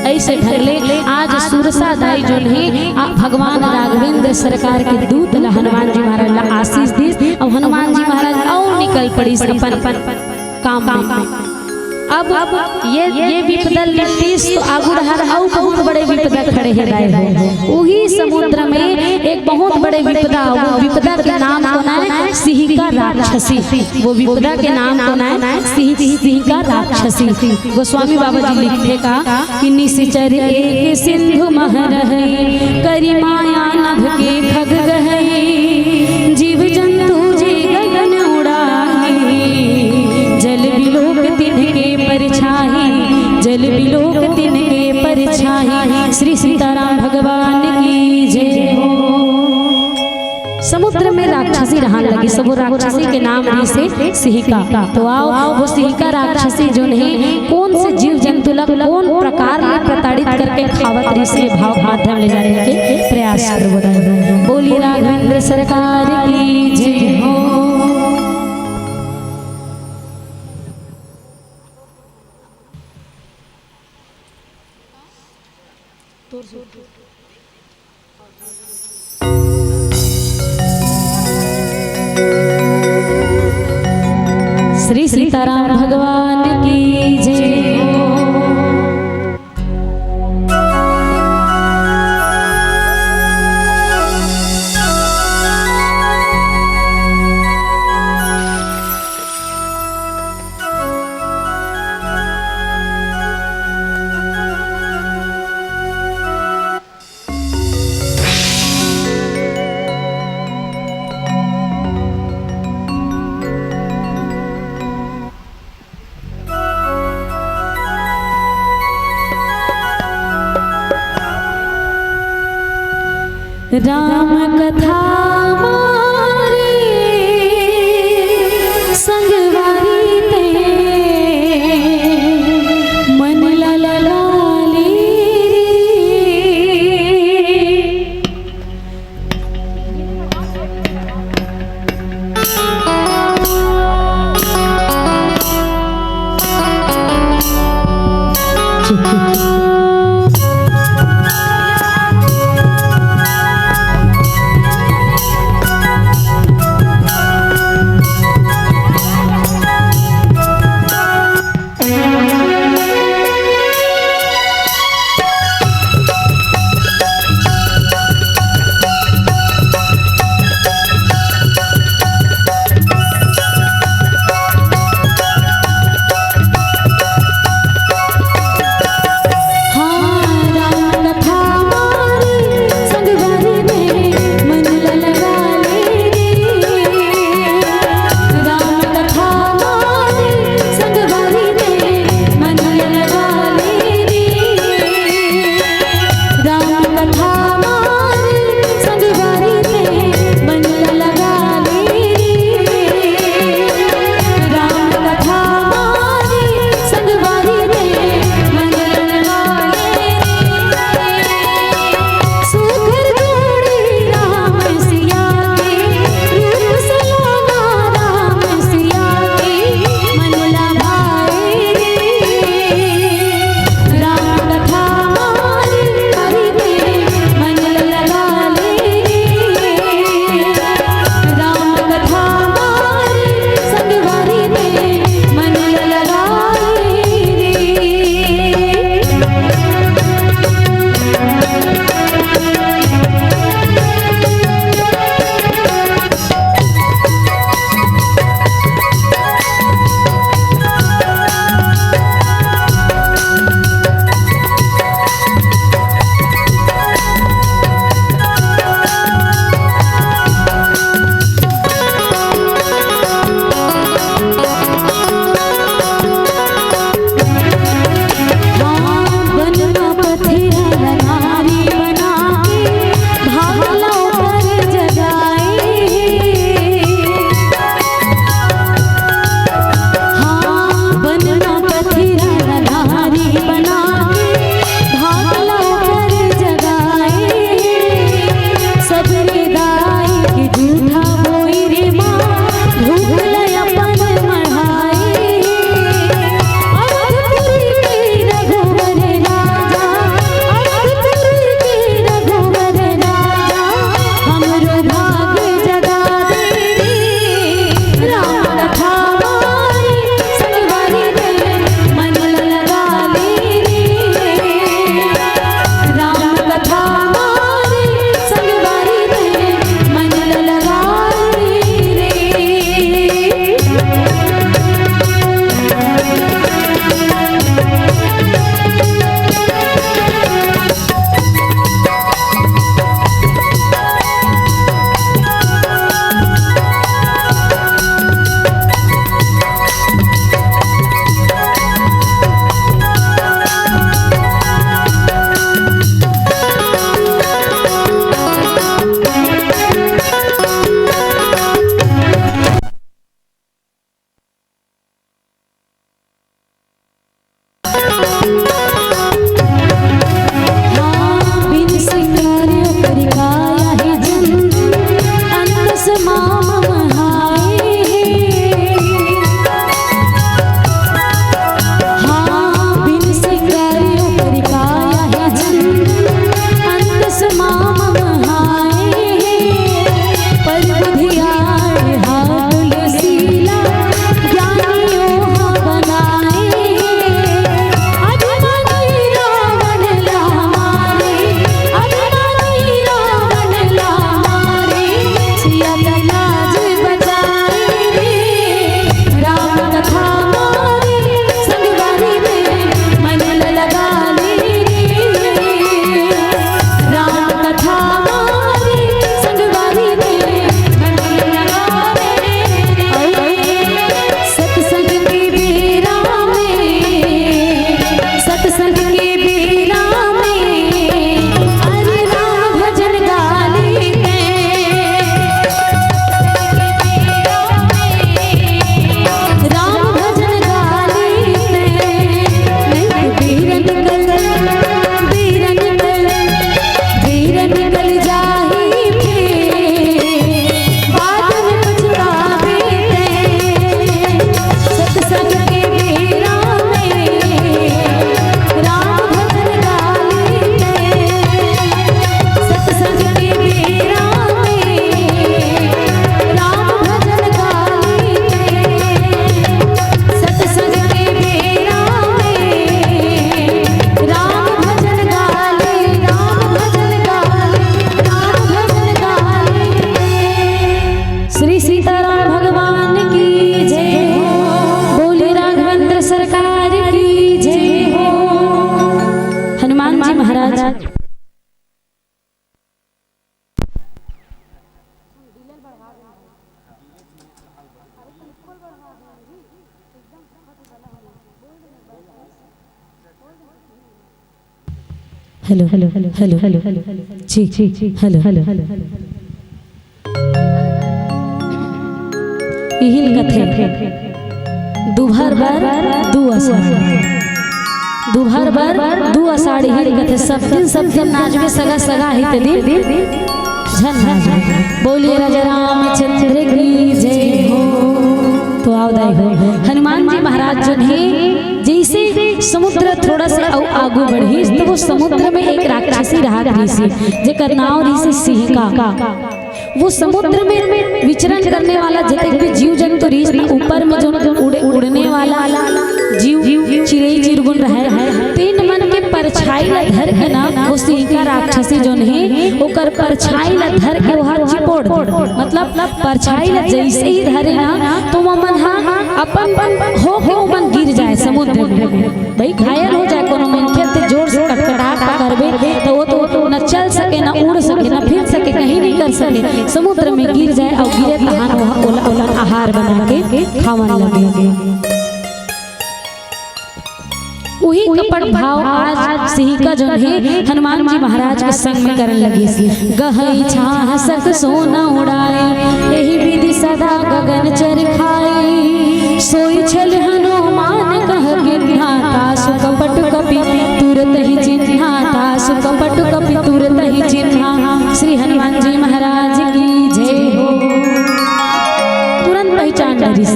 अइसे ढंग ले आज सुरसा दाई जोन हे, आ, भगवान राघवेंद्र सरकार के दूत ला हनुमान जी महाराज ला आशीष दिस। अब हनुमान जी महाराज अउ निकल पड़िस अपन काम में। अब ये, ये विपदा निपटिस तो आगू डहर अउ बहुत बड़े विपदा खड़े हे दाई हो। उही समुद्र में एक बहुत बड़े विपदा, वो विपदा के नाम कोन आय? सिहिका राक्षसी। वो विपदा के नाम कोन आय? सिहि-, सिहिका राक्षसी। गोस्वामी बाबा जी लिखथे का कि "निसिचर एक सिंधु मह रहइ, करि माया नभ के खग गहइ, जीव जंतु जे गगन उड़ाही, जल बिलोक तिनके परछाही, जल बिलोक तिनके परछाही।" श्री सीताराम भगवान की जय हो। समुद्र में राक्षसी रहन लगिस, वो राक्षसी के नाम रिहिस हे सिहिका। तो आओ, वो सिहिका राक्षसी जोन हे, कोन से जीव जंतु ला कोन प्रकार ले प्रताड़ित करके खावत रिहिस हे, भाव माध्यम ले जाने के प्रयास करबो दाई। बोलिए राघवेंद्र सरकार की जय हो। श्री सीताराम भगवान की जय हो। राम कथा मारे संगवारी ते मन ला लगा ले रे। हेलो, हेलो, हेलो, हेलो, जी, जी, हेलो, हेलो। इहिल कथे, दुभर बर दू असाढ़, दुभर बर दू असाढ़, इहिल कथे, सब दिन, सब दिन नाचबे, सगा, सगा ही ते दिन झन नाचबे। बोलिए राजा रामचंद्र की जय हो। तो आओ दाई हो, हनुमान जी महाराज जो हे, जैसे समुद्र थोड़ा सा अउ आगू बढ़िस, तो वो समुद्र में एक राक्षसी रहत रहिस, जेकर नाव रहिस सिंहिका। वो समुद्र में विचरण करने वाला जतेक भी जीव जंतु रहिस ना, ऊपर में जो उड़े, उड़ने वाला जीव, चिरई चिरगुन रहय, तेन मन के परछाई ला धर के ना, वो सिंहिका राक्षसी जोन हे, ओकर परछाई ला धर के ओहा चिपोड़ दे। मतलब परछाई ला जैसे ही धरे ना, तो वो मन हा अपन हो के वो मन गिर जाए समुद्र में। भाई, घायल हो जाए कोनो मनखे, ते जोर से कटकटात पकड़बे, तो वो तो न चल सके, न उड़ सके, न फिर सके, कहीं नहीं कर सके, समुद्र में गिर जाए अउ गिरे तहान वहाँ ओला, ओला आहार बना के खावन लगे। उही कपट भाव आज सिंहिका जोन हे, हनुमान जी महाराज के संग में करन लगिस। गहई छाह सक सोना उड़ाए, एहि विधि सदा गगन चर खाए। सोई छल हनुमान कह गिन्हा, तासु कपट कपि तुरत ही चिन्हा, तासु कपट कपि तुरत ही चिन्हा। श्री हनुमान जी महाराज की जय हो। तुरंत पहचान डरिस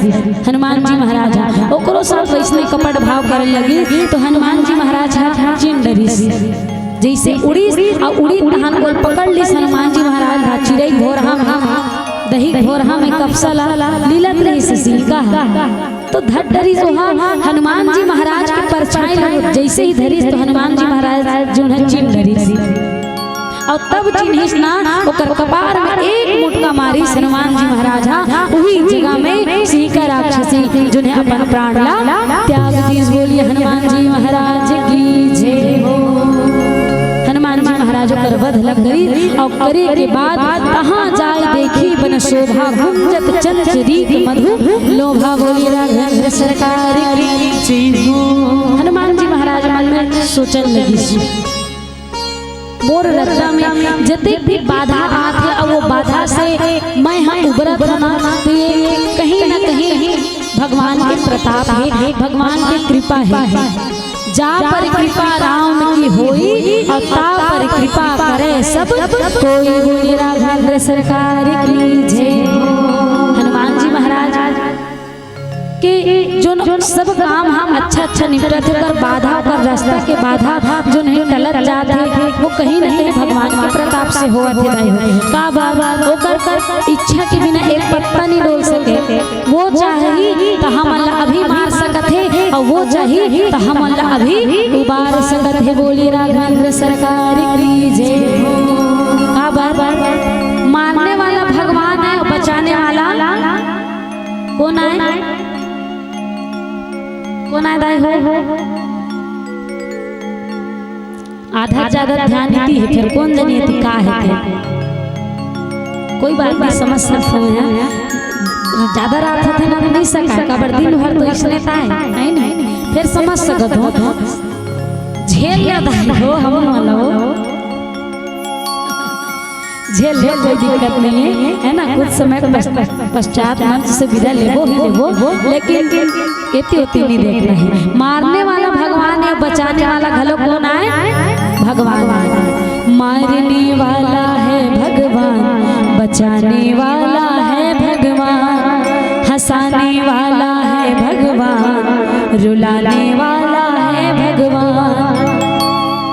हनुमान जी महाराज हा। ओकरो साथ वैसने कपट भाव करे लगिस, तो हनुमान जी महाराज हा चिन्ह डरिस। जैसे उड़िस अउ उड़िस तहान ओला पकड़ लिस हनुमान जी महाराज हा, चिरई भोरहा में, दही भोरहा में कपसा ला लीलत रहिस सिंहिका हा। तो धर डरिस ओहा हनुमान जी महाराज के परछाई ला, जैसे ही धरिस तो हनुमान जी महाराज जोन हे चिन्ह डरिस। अउ तब चिन्हिस ना, ओकर कपार में एक मुटका मारिस हनुमान जी महाराज हा, उही जगह में सिंहिका राक्षसी जोन हे अपन प्राण ला त्याग दिस। बोलिए हनुमान जी महाराज की जय हो। हनुमान जी महाराज ओकर वध ला करिस अउ करे के बाद तहाँ जाय देखी बन शोभा, गुंजत चंच रीत मधु लोभा। बोलिए राघवेंद्र सरकार की जय हो। हनुमान जी महाराज मन में सोचन लगिस, मोर रद्दा में जतेक भी बाधा आत हे, अउ वो बाधा से मैं हा उबरत हँव ना, तो ये कहीं ना कहीं भगवान के प्रताप हे, भगवान के कृपा हे। जा पर कृपा राम की होई, अउ ता पर कृपा करे सब कोई। बोलिए राघवेंद्र सरकार की जय हो। हनुमान जी महाराज के जोन सब काम हा अच्छा अच्छा निपटत हे, ओकर बाधा, ओकर रास्ता के बाधा जोन हे टलत जात हे, वो कहीं ना कहीं भगवान के प्रताप से होवत हे दाई हो। काबर ओकर इच्छा के बिना एक पत्ता नहीं डोल सके। वो चाही त हमन ला अभी मार सकत हे, अउ वो चाही त हमन ला अभी उबार सकत हे। बोलिए राघवेंद्र सरकार की जय हो। काबर मारने वाला भगवान हे, बचाने वाला कोन आय? कोन आय दाई हो? आधा ज्यादा ध्यान इति हे, फेर कोन जनी इति का हे फेर? कोई बात नहीं, समझ सकत हँव। ज्यादा रात होथे ना तो नहीं सकाय, काबर दिन भर तो इसने ताय, है नहीं? फेर समझ सकत हँव। झेल ले दाई हो, हम वाला हो। झेल ले, कोई दिक्कत नहीं है, है ना? कुछ समय पश्च-, पश्चात मंच से विदा लेबो ही लेबो, लेकिन एती ओती नहीं देखना है। मारने वाला भगवान हे, बचाने वाला घलो कोन आय? भगवान आय। मारने वाला है भगवान, बचाने वाला है भगवान, हँसाने वाला है भगवान, रुलाने वाला है भगवान।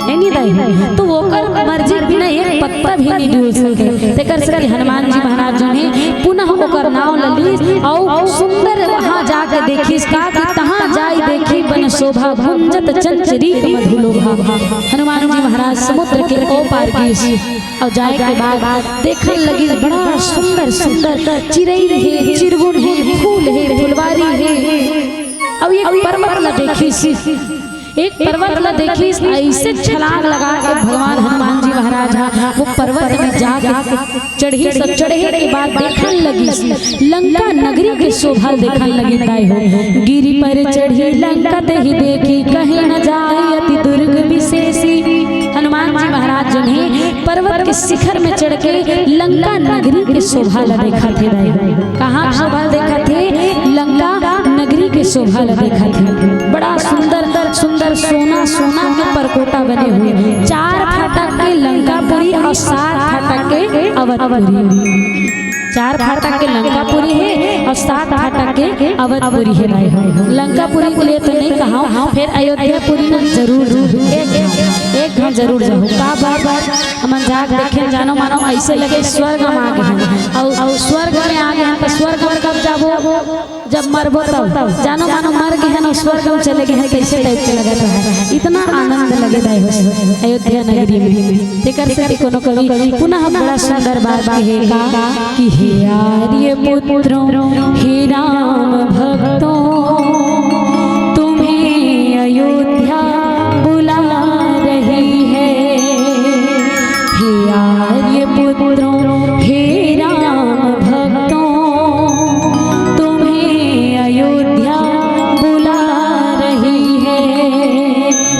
है नी दाई? तो ओकर मर्जी के बिना एक पत्ता भी नहीं डोल सके। तेकर सेती हनुमान जी महाराज जोन हे पुनः ओकर नाव ल लीस अउ सुंदर वहाँ जाके देखिस का कि तहाँ जाय देखी बन शोभा गुंजत चंच रीत मधु लोभा। हनुमान जी महाराज समुद्र के ओ पार गिस अउ जाय के बाद देखन लगिस बड़ा सुंदर सुंदर चिरई हे, चिरगुन हे, फूल हे, फुलवारी हे अउ एक पर्वत ल देखिस। एक पर्वत ल देखिस, अइसे छलांग लगा के भगवान हनुमान जी महाराज हा वो पर्वत में जाके चढ़िस। चढ़े के बाद देखन लगिस, लंका नगरी के शोभा देखन लगिस दाई हो। गिरि पर चढ़ि लंका तेहि देखि, कहे न जाइ अति दुर्ग बिसेसि। हनुमान के शिखर में चढ़ के लंका नगरी के शोभा ला देखत हे दाई। कहाँ शोभा देखत हे? लंका नगरी के शोभा ला देखत हे। बड़ा सुंदर सुंदर सोना सोना के परकोटा बने हुए, चार फाटक के लंकापुरी और सात फाटक के अवधपुरी। चार फाटक के लंकापुरी हे और सात फाटक के अवधपुरी हे दाई। लंकापुरी के लिए तो नहीं कहा, फिर अयोध्यापुरी ना जरूर जाहू। एक, एक घांव जरूर जाहू। का बार बार हमन जाके देखे जानो मानो ऐसे लगे स्वर्ग में आ गए हैं। और, और स्वर्ग में आ गए हैं तो स्वर्ग में कब जाबो? जब मरबो तब। जानो मानो मर गए हैं ना, स्वर्ग में चले गए हैं, कैसे टाइप के लगत है। इतना आनंद लगे दाई हो अयोध्या नगरी में। तेकर से कोनो कवि पुनः बड़ा सुंदर बात कहे का कि हे आर्य पुत्रों, हे राम भक्तों, तुम्हें अयोध्या बुला रही है। हे आर्य पुत्रों, हे राम भक्तों, तुम्हें अयोध्या बुला रही है।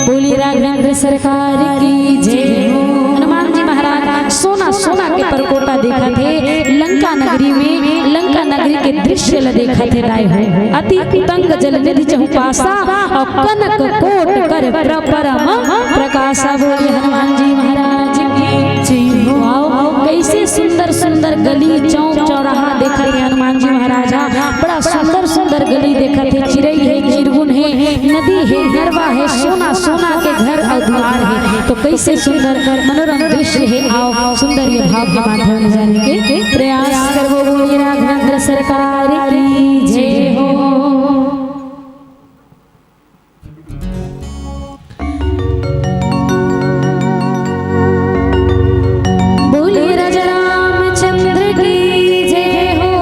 बोलिए राघवेंद्र सरकार की जय हो। हनुमान जी महाराज सोना सोना के परकोटा देखत हे लंका नगरी में, लंका नगरी के दृश्य ल देखत हे दाई हो। अति उतंग जल निधि चहुपासा और कनक कोट कर प्र-, परम प्रकाशा। बोलिए हनुमान जी महाराज की जय हो। आओ, कैसे सुंदर सुंदर गली चौक चौराहा देखत हे हनुमान जी महाराज। बड़ा सुंदर सुंदर गली देखत हे, चिरई हे, चिरगुन हे, नदी हे, नरवा हे, सोना सोना के घर और दुआर हे। तो कैसे सुंदर मनोरम दृश्य हे। आओ सुंदर ये भाव के माध्यम ले जाने के प्रयास करबो। बोलिए राघवेंद्र सरकार की जय हो। बोलिए राजा रामचंद्र की जय हो।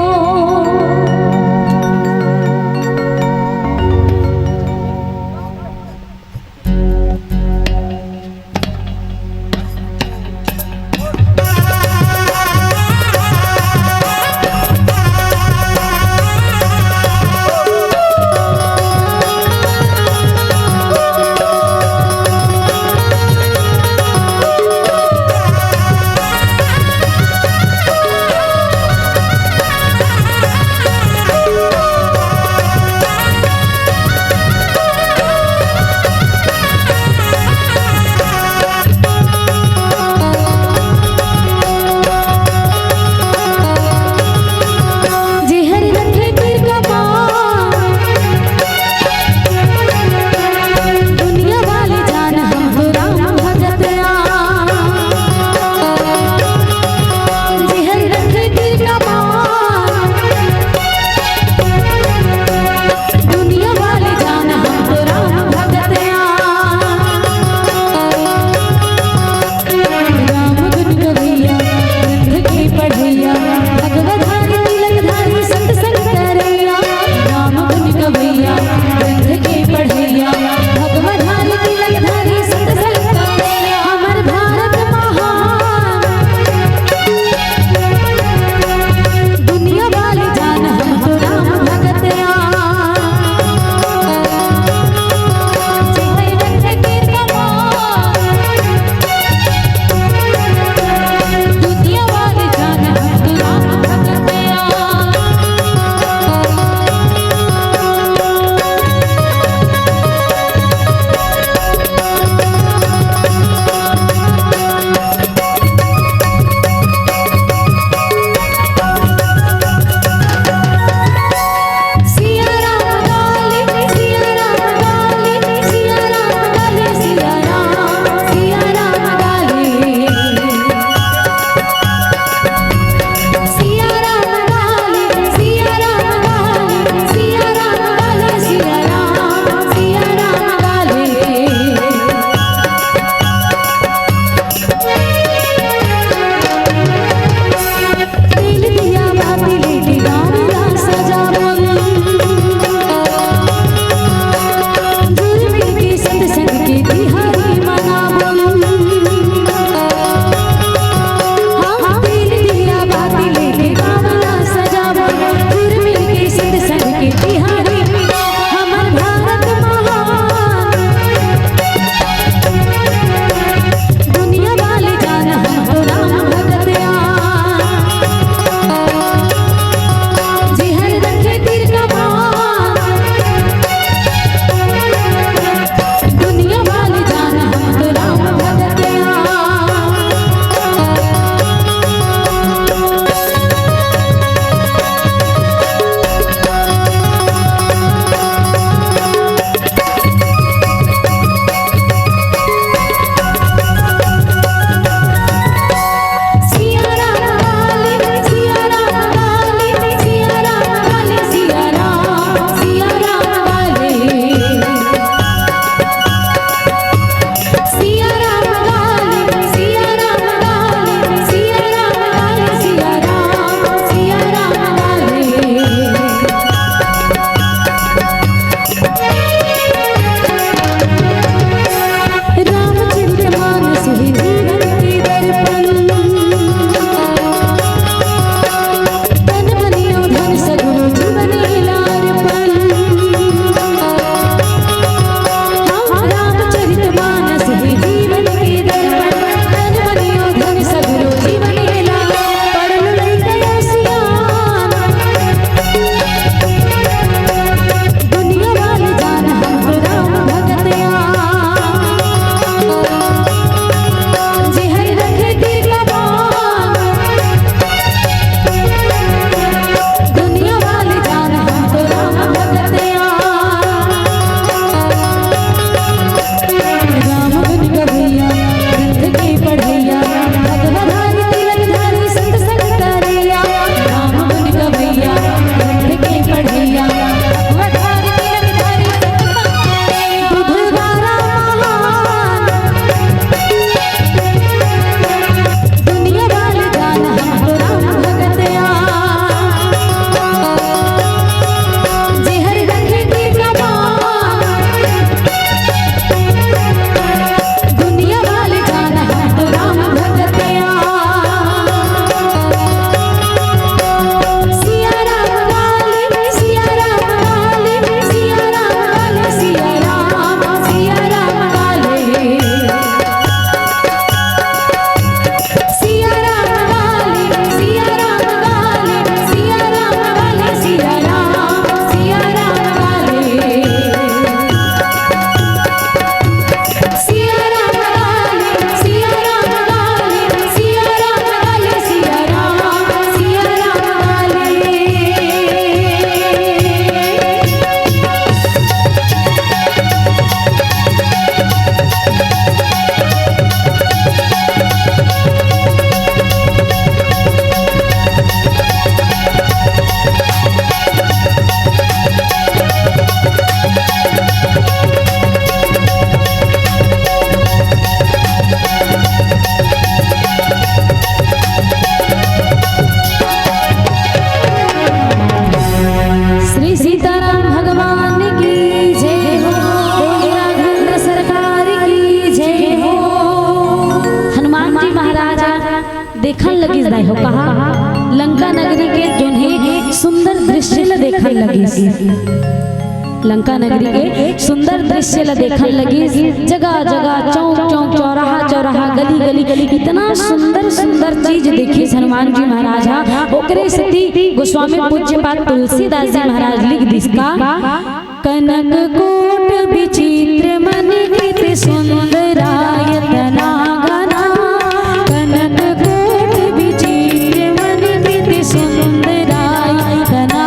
देखन लगिस दाई हो। कहाँ? लंका नगरी के जोन हे सुंदर दृश्य ल देखन लगिस। लंका नगरी के सुंदर दृश्य ल देखन लगिस। जगह जगह, चौक चौक, चौराहा चौराहा, गली गली, इतना सुंदर सुंदर चीज देखिस हनुमान जी महाराज हा। ओकरे सेती गोस्वामी पूज्यपाद तुलसीदास जी महाराज लिख दिस का, कनक कोट विचित्र मणि कृत सुंदरायतना घना। कनक कोट विचित्र मणि कृत सुंदरायतना घना।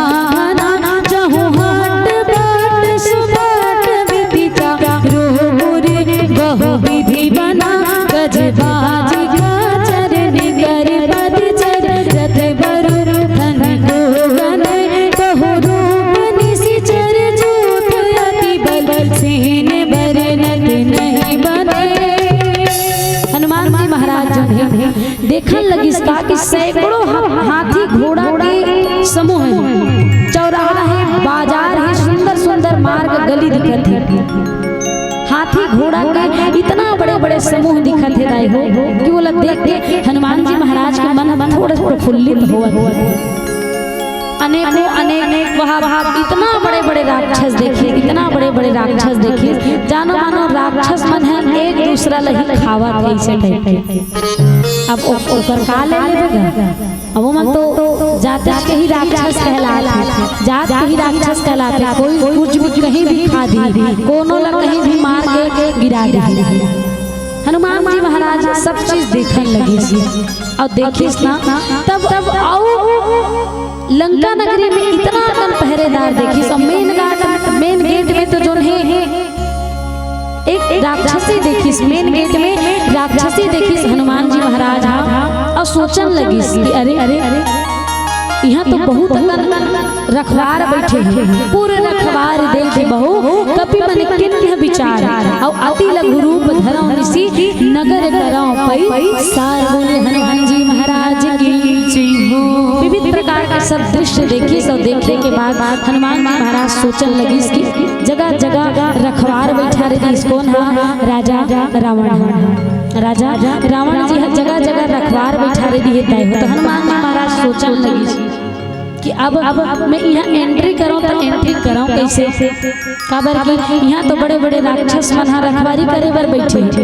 चहुहट बाट सुबाट विधि चारो ओर बहु विधि बना। गज बाज का चरण कर पद चर रथ बरु धन को गन। बहु रूप निशिचर जूथ अति बल सेन बरनत नहीं बने। हनुमान जी महाराज जो हे, देखन लगिस का कि सैकड़ों ह-, हाथी घोड़ा के समूह हे, चौराहा हे, बाजार हे, सुंदर सुंदर मार्ग गली दिखत हे। हाथी घोड़ा के इतना बड़े बड़े समूह दिखत हे दाई हो कि ओला देख के हनुमान जी महाराज के मन थोड़ा प्रफुल्लित होवत हे। अनेकों अनेक वहाँ, वहाँ इतना बड़े बड़े राक्षस देखिस, इतना बड़े बड़े राक्षस देखिस, जानो मानो राक्षस मन हे एक दूसरा ला ही खावत हे, अइसे टाइप के। अब ओ-, ओकर का ले लेबे गा? अब ओमन तो जात के ही राक्षस कहलात हे, जात के ही राक्षस कहलात हे। कोई कुछ भी कहीं भी खा दिही, कोनो ला कहीं भी मार के गिरा दिही। हनुमान जी महाराज सब चीज देखन लगिस। अउ देखिस ना, तब, तब अउ लंका नगरी में इतना अकन पहरेदार देखिस, अउ मेन गेट, मेन गेट में तो जोन हे, एक राक्षसी देखिस, मेन गेट में राक्षसी देखिस हनुमान जी महाराज हा, अउ सोचन लगिस कि अरे, अरे, अरे, इहाँ तो बहुत अकन रखवार बइठे हे। पुर रखवार देखि बहु कपि मन कीन्ह बिचार। अउ अति लघु रूप धरँव निसि नगर करँव पइसार। बोले हनुमान जी महाराज की जय हो। विविध प्रकार के सब दृश्य देखिस, अउ देखे के बाद हनुमान जी महाराज सोचन लगिस कि जगह जगह रखवार बइठा रहिस। कोन हा? राजा रावण हा। राजा रावण जी ह जगह जगह रखवार बइठा रहिस दाई हो। तो हनुमान जी महाराज सोचन लगिस कि अब, अब मैं इहाँ entry करँव त entry करँव कइसे? काबर कि इहाँ तो बड़े-बड़े राक्षस मन ह रखवारी करे बर बइठे हे।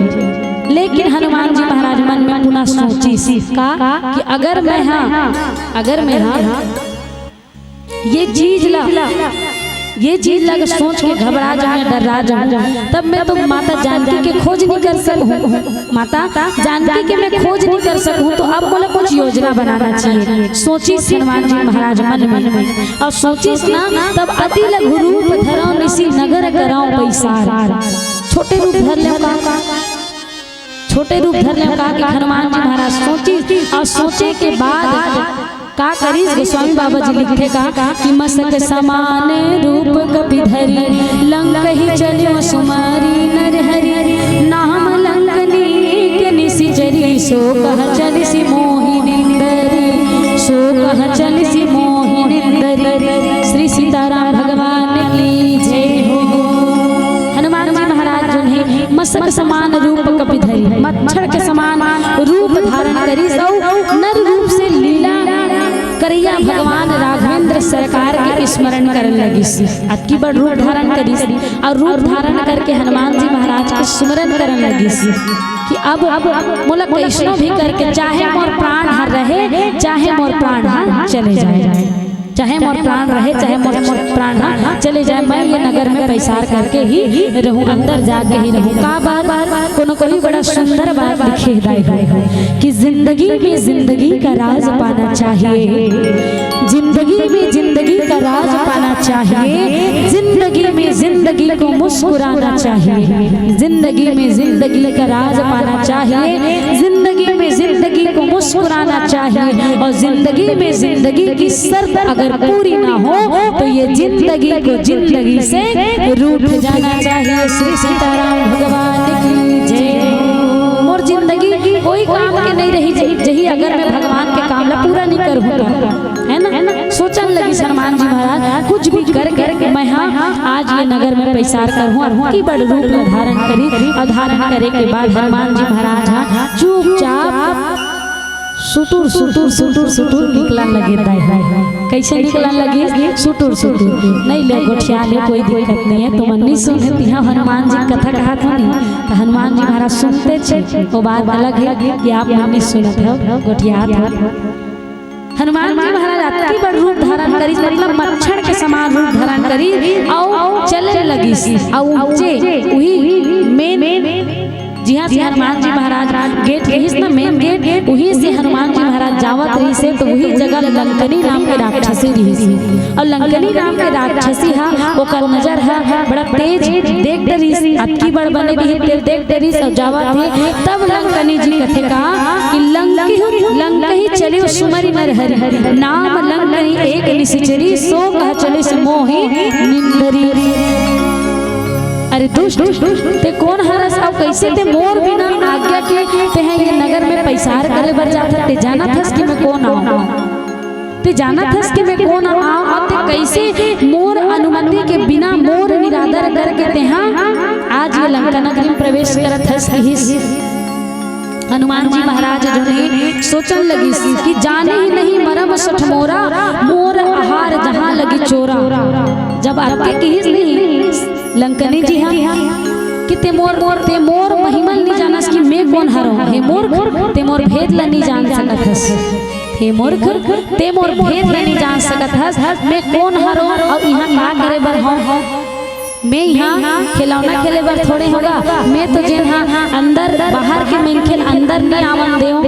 लेकिन हनुमान जी महाराज मन में पुनः सोचिस का कि अगर मैं हा, अगर मैं हा ये चीज ला, ये चीज ला अगर सोच के घबरा जाहूँ या डर्रा जाहूँ, तब मैं तो माता जानकी के खोज नइ कर सकहूँ। माता जानकी के मैं खोज नइ कर सकहूँ, तो अब मोला कुछ योजना बनाना चाहिए, सोचिस हनुमान जी महाराज मन में। अउ सोचिस ना, तब अति लघु रूप धरँव निसि नगर करँव पइसार। छोटे रूप धर लेंव का, छोटे रूप धर लेंव का कि हनुमान जी महाराज सोचिस, अउ सोचे के बाद का करिस, गोस्वामी बाबा जी लिखथे का कि मसक समान रूप कपि धरि, लंक ही चल्यो सुमारि नर हरि। नाम लंक नीक निसि चरी, सो कह चलिसि मोहि निंदरी, सो कह चलिसि मोहि निंदरी। श्री सीताराम भगवान की जय हो। हनुमान जी महाराज जो हे मसक समान रूप कपि धरी, मच्छर के समान रूप धारण करिस अउ नर रूप से लीला करइया भगवान राघवेंद्र सरकार के स्मरण करन लगिस। अतकी बड़ रूप धारण करिस अउ रूप धारण करके हनुमान जी महाराज के स्मरण करन लगिस कि अब, अब मोला कइसनो भी करके, चाहे मोर प्राण ह रहे, चाहे मोर प्राण ह चले जाए, चाहे मोर प्राण रहे, चाहे मोर, मोर प्राण ह चले जाए, मैं ये नगर में पैसार करके ही रहूं, अंदर जाके ही रहूं। का बात? कोनो कोई बड़ा सुंदर बात लिखे हे दाई हो कि जिंदगी में जिंदगी का राज पाना चाहिए, जिंदगी में जिंदगी का राज पाना चाहिए, जिंदगी में जिंदगी को मुस्कुराना चाहिए, जिंदगी में जिंदगी का राज पाना चाहिए, जिंदगी में जिंदगी को मुस्कुराना चाहिए, और जिंदगी में जिंदगी की शर्त अगर पूरी ना हो तो ये जिंदगी को जिंदगी से रूठ जाना चाहिए। श्री सीताराम भगवान की जय। मोर जिंदगी कोई काम के नहीं रही जही, जही अगर मैं भगवान के काम ला पूरा नहीं करूँ तो, है ना? सोचन लगिस हनुमान जी महाराज, कुछ भी करके मैं, हाँ, आज ये नगर में पैसार करहूँ, अतकी बड़ रूप ला धारण करिस, और धारण करे के बाद हनुमान जी महाराज, हाँ, चुपचाप सुटुर सुटुर सुटुर सुटुर निकलन लगे दाई। कइसे निकलन लगे? सुटुर सुटुर। नहीं ले गोठिया ले, कोई दिक्कत नहीं है। तुमन नहीं सुनत हव, हनुमान जी कथा कहत हन, त हनुमान जी महाराज सुनते छे, वो बात अलग है कि आप मन नहीं सुनत हव, गोठियात हव। हनुमान जी महाराज अति बड़ रूप धारण करिस, मतलब मच्छर के समान रूप धारण करिस, अउ चले लगिस, अउ ऊंचे उही मेन जिहां से हनुमान जी महाराज गेट रहिस ना, मेन गेट, उही से हनुमान जी महाराज जावत रहिस हे, तो उही जगह लंकनी नाम के राक्षसी रहिस। अउ लंकनी नाम के राक्षसी हा, ओकर नजर हा बड़ा तेज देख डरिस, अतकी बड़ बने भी तेल देख डरिस अउ जावत हे। तब लंकनी जी कथे का कि लंकही, लंकही चले सुमरि नर हरि, नाम लंकनी एक निसिचरी, सो कह चलिस मोहि निंदरी। अरे दुष्ट, ते कोन हरस अउ कइसे ते मोर बिना आज्ञा के तेहा ये नगर में पैसार करे बर जाथस? ते जानत हस कि मैं कोन आंव? ते जानत हस कि मैं कोन आंव? अउ ते कइसे मोर अनुमति के बिना, मोर निरादर करके तेहा आज ये लंका नगरी में प्रवेश करत हस? कहिस। हनुमान जी महाराज जोन हे सोचन लगिस कि जाने ही नहीं मरम सठ मोरा, मोर आहार जहां लगी चोरा। जब अतके किहिस नहीं लंकनी जी हा कि ते मोर, ते मोर महिमा ल नहीं जानस कि मैं कोन हरों। हे मूर्ख, ते मोर भेद ल नहीं जान सकत हस। हे मूर्ख, ते मोर भेद ल नहीं जान सकत हस, मैं कोन हरों अउ इहां का करे बर हंव। मैं इहां खिलौना खेले बर थोड़े हंव गा, मैं तो जेन हा अंदर बाहर के मनखे ल अंदर नहीं आवन देंव,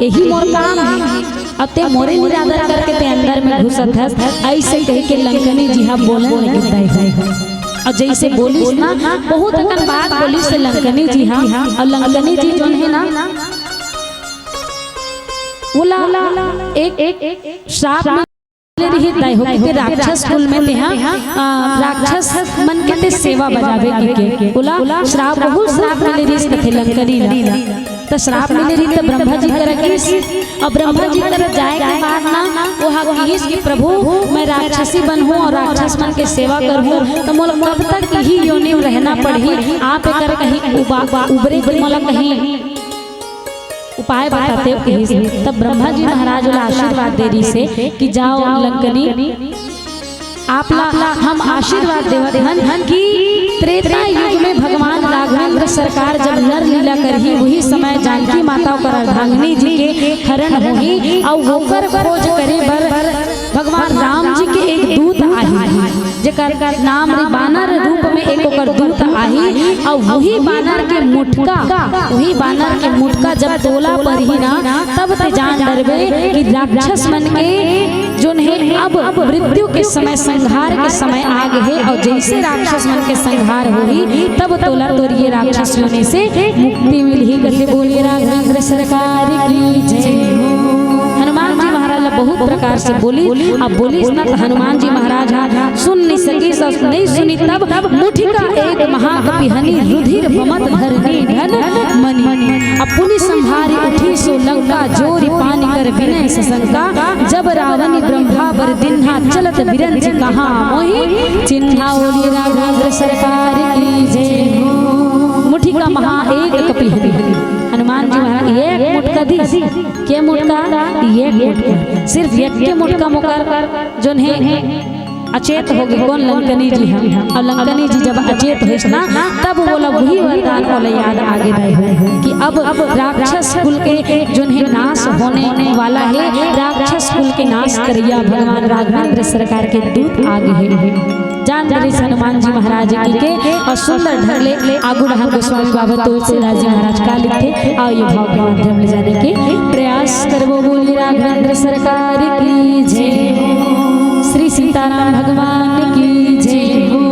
यही मोर काम हे। अउ ते मोरे निरादर करके ते अंदर में घुसत हस, अइसे कहिके लंकनी जी हा बोलन लगिस दाई हो। अउ जइसे बोलिस ना, बहुत अकन बात बोलिस हे लंकनी जी हा। अउ लंकनी जी जोन हे ना, ओला एक, एक श्राप मिले रहिस दाई हो, कि ते राक्षस कुल में तेहा, आ, राक्षस मन के ते सेवा बजाबे कहिके। ओला श्राप, बहुत श्राप मिले रहिस कथे लंकनी ला। त श्राप मिले रहिस त ब्रह्मा जी करा गिस। अउ ब्रह्मा जी करा जाए के बाद ना, ओहा किहिस कि प्रभु, मैं राक्षसी बनहूं अउ राक्षस मन के सेवा करहूं, त मोला कब तक इही योनि में रहना पड़ही? आप एकर कहीं उबा-, उबरे के मोला कहीं उपाय बतातेव कहिस। तब ब्रह्मा जी महाराज ओला आशीर्वाद दे रहिस हे कि जाओ लंकनी, आप ला हम आशीर्वाद देवत हन कि त्रेता युग में भगवान राघवेंद्र सरकार जब नर लीला करही, उही समय जानकी माता ओकर अर्धांगिनी जी के हरण होही अउ ओकर खोज करे बर भगवान राम जी के एक दूत आही, जेकर नाम रे बानर रूप में एक ओकर दूत आही, अउ वही बानर के मुटका, वही बानर के मुटका जब तोला परही ना, तब ते जान डरबे कि राक्षस मन के जोन हे अब मृत्यु के समय, संहार के समय आ गे हे, अउ जइसे राक्षस मन के संहार होही, तब तोला तोर ये राक्षस योनि से मुक्ति मिलही। कथे बोलिए राघवेंद्र सरकार की जय। हनुमान जी महाराज ला बहुत प्रकार से बोलिस, अब बोलिस ना त हनुमान जी महाराज हा सुन नहीं सकिस, अउ नहीं सुनिस तब मुठिका एक महाकपि हनि रुधिर बमत धरनी धन मनि। अब पुनि संभारि उठिसु लंका जोरि पानि कर बिनय ससंका। जब रावनि ब्रह्मा बर दिन्हा चलत बिरंचि कहा मोहि चिन्हा। बोलिए राघवेंद्र सरकार की जय। मुठिका महा एक कपि हनि। हनुमान जी महाराज एक मुटका दिस। के मुटका? एक मुटका। सिर्फ एक के मुटका म ओकर जोन हे अचेत हो गे कोन? लंकनी जी हा। अउ लंकनी जी जब अचेत होइस ना, तब ओला वही वरदान ओला याद आ गे दाई हो कि अब राक्षस कुल के जोन हे नाश होने वाला हे, राक्षस कुल के नाश करइया भगवान राघवेंद्र सरकार के दूत आ गे हे। जान डरिस हनुमान जी महाराज जी के। अउ सुंदर ढंग ले आगू डहर गोस्वामी बाबा तुलसीदास जी महाराज का लिखथे, अउ ये भाव के माध्यम ले जाने के प्रयास करबो। बोलिए राघवेंद्र सरकार की जय, श्री सीताराम भगवान की जय हो।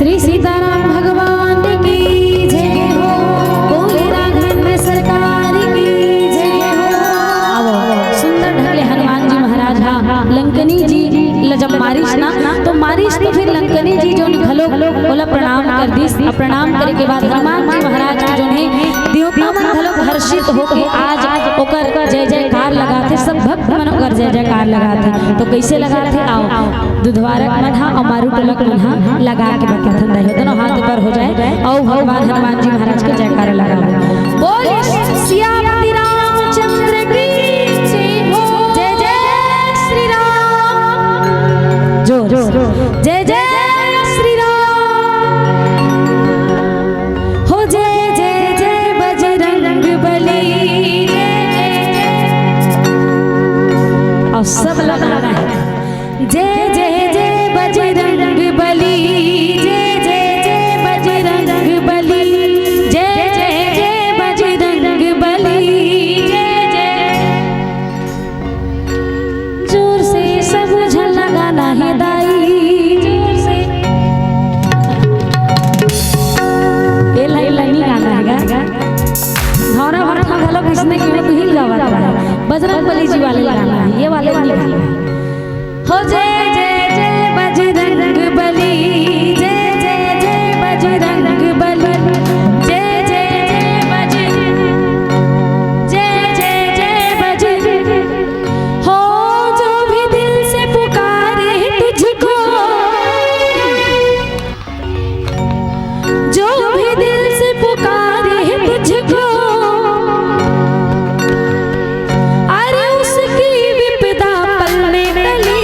श्री सीताराम भगवान की जय हो, बोले राघवेंद्र सरकार की जय हो। आवो, सुंदर ढंग ले हनुमान जी महाराज हा लंकनी जी ल जब मारिस ना, तो मारिस तो फिर लंकनी जी जोन घलो ओला प्रणाम कर दिस। अब प्रणाम करे के बाद हनुमान जी महाराज के जोन हे देवता मन घलो हर्षित होके आज ओकर जय जयकार लगाथे, सब भक्त मन ओकर जय जयकार लगाथे। तो कैसे लगाथे? आओ, दुधवारक मन हा अउ मारू टोलक मन हा लगा के बताथन दाई हो, दोनों हाथ ऊपर हो जाए अउ भगवान हनुमान जी महाराज के जयकारा लगाओ। बोले सियापति रामचंद्र की जय हो। जय जय श्री राम। जोर, जोर। जय जय श्री राम। हो जय जय जय बजरंग बली। जय जय जय। अउ सब लगाना है। जय जय जय बजरंग बली। जय जय जय बजरंग बली। जय जय जय बजरंग बली। जय जय। जोर से सब झन लगाना है दाई, जोर से। ए line ला नहीं गाना है गा। भावना भरत में घलो किसने की तो ही गावत रहा है। बजरंग बली जी वाले गाना है, ये वाले नहीं गाना है। हो जय जय जय बजरंग बली, जय जय जय बजरंग बली, जय जय जय बजरंग, जय जय जय बजरंग। हो जो भी दिल से पुकारे तुझको, जो भी दिल से पुकारे तुझको, अरे उसकी विपदा पल में टली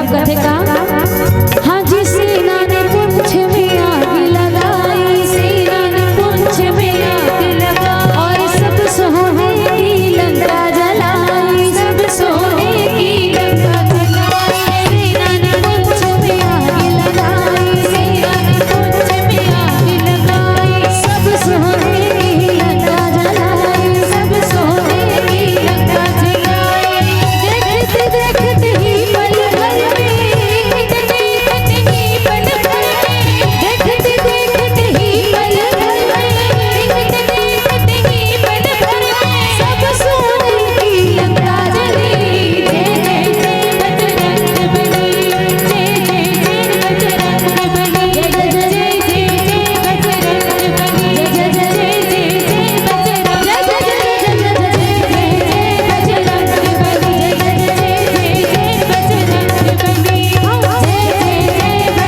कथे का? हाँ जी, सेना ने पुंछ में आग लगाई, सेना ने पुंछ में आग लगाई, और सब सोने की लंका जलाई, सब सोने की लंका जलाई। सेना ने पुंछ में आग लगाई, सेना ने पुंछ में आग लगाई, सब सोने की लंका जलाई, सब सोने की लंका जलाई। देखते देखते ही पल भर में, देखते देखते ही पल भर में, देखते देखते ही पल भर में, देखते देखते ही पल भर में सब सोने की लंका जली। जय जय जय बजरंग बली, जय जय जय बजरंग बली, जय जय जय जय बजरंग बली, जय जय जय जय बजरंग बली, जय जय जय जय बजरंग बली, जय जय जय जय बजरंग बली, जय जय जय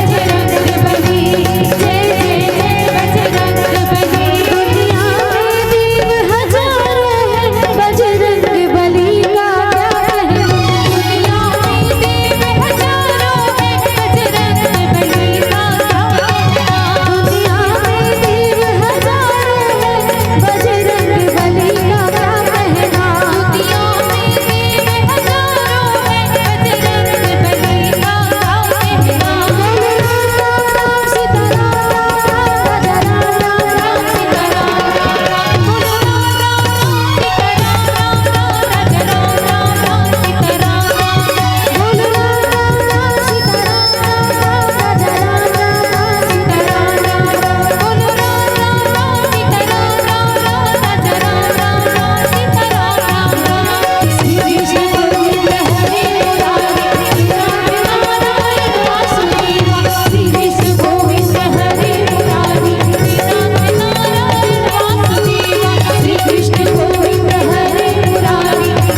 बजरंग बली, जय जय जय बजरंग बली। दुनिया में दीव हजारों हैं, बजरंग बली का क्या कहना। दुनिया में दीव हजारों हैं, बजरंग बली का क्या कहना। दुनिया में दीव हजारों हैं, बजरंग बली का क्या कहना। दुनिया में दीव हजारों हैं, बजरंग बली का क्या कहना। बोलो राम राम सीता राम राम राम सीता राम राम राम। बोलो राम राम सीता राम राम राम राजा राम राम राम सीता राम राम। बोलो राम राम राम सीता राम राम राम राम सीता राम राम राम। बोलो राम राम राम सीता राम राम राम राजा राम राम राम सीता राम राम राम। श्री कृष्ण गोविंद हरे मुरारी, श्री कृष्ण गोविंद हरे मुरारी, श्री कृष्ण गोविंद हरे मुरारी, श्री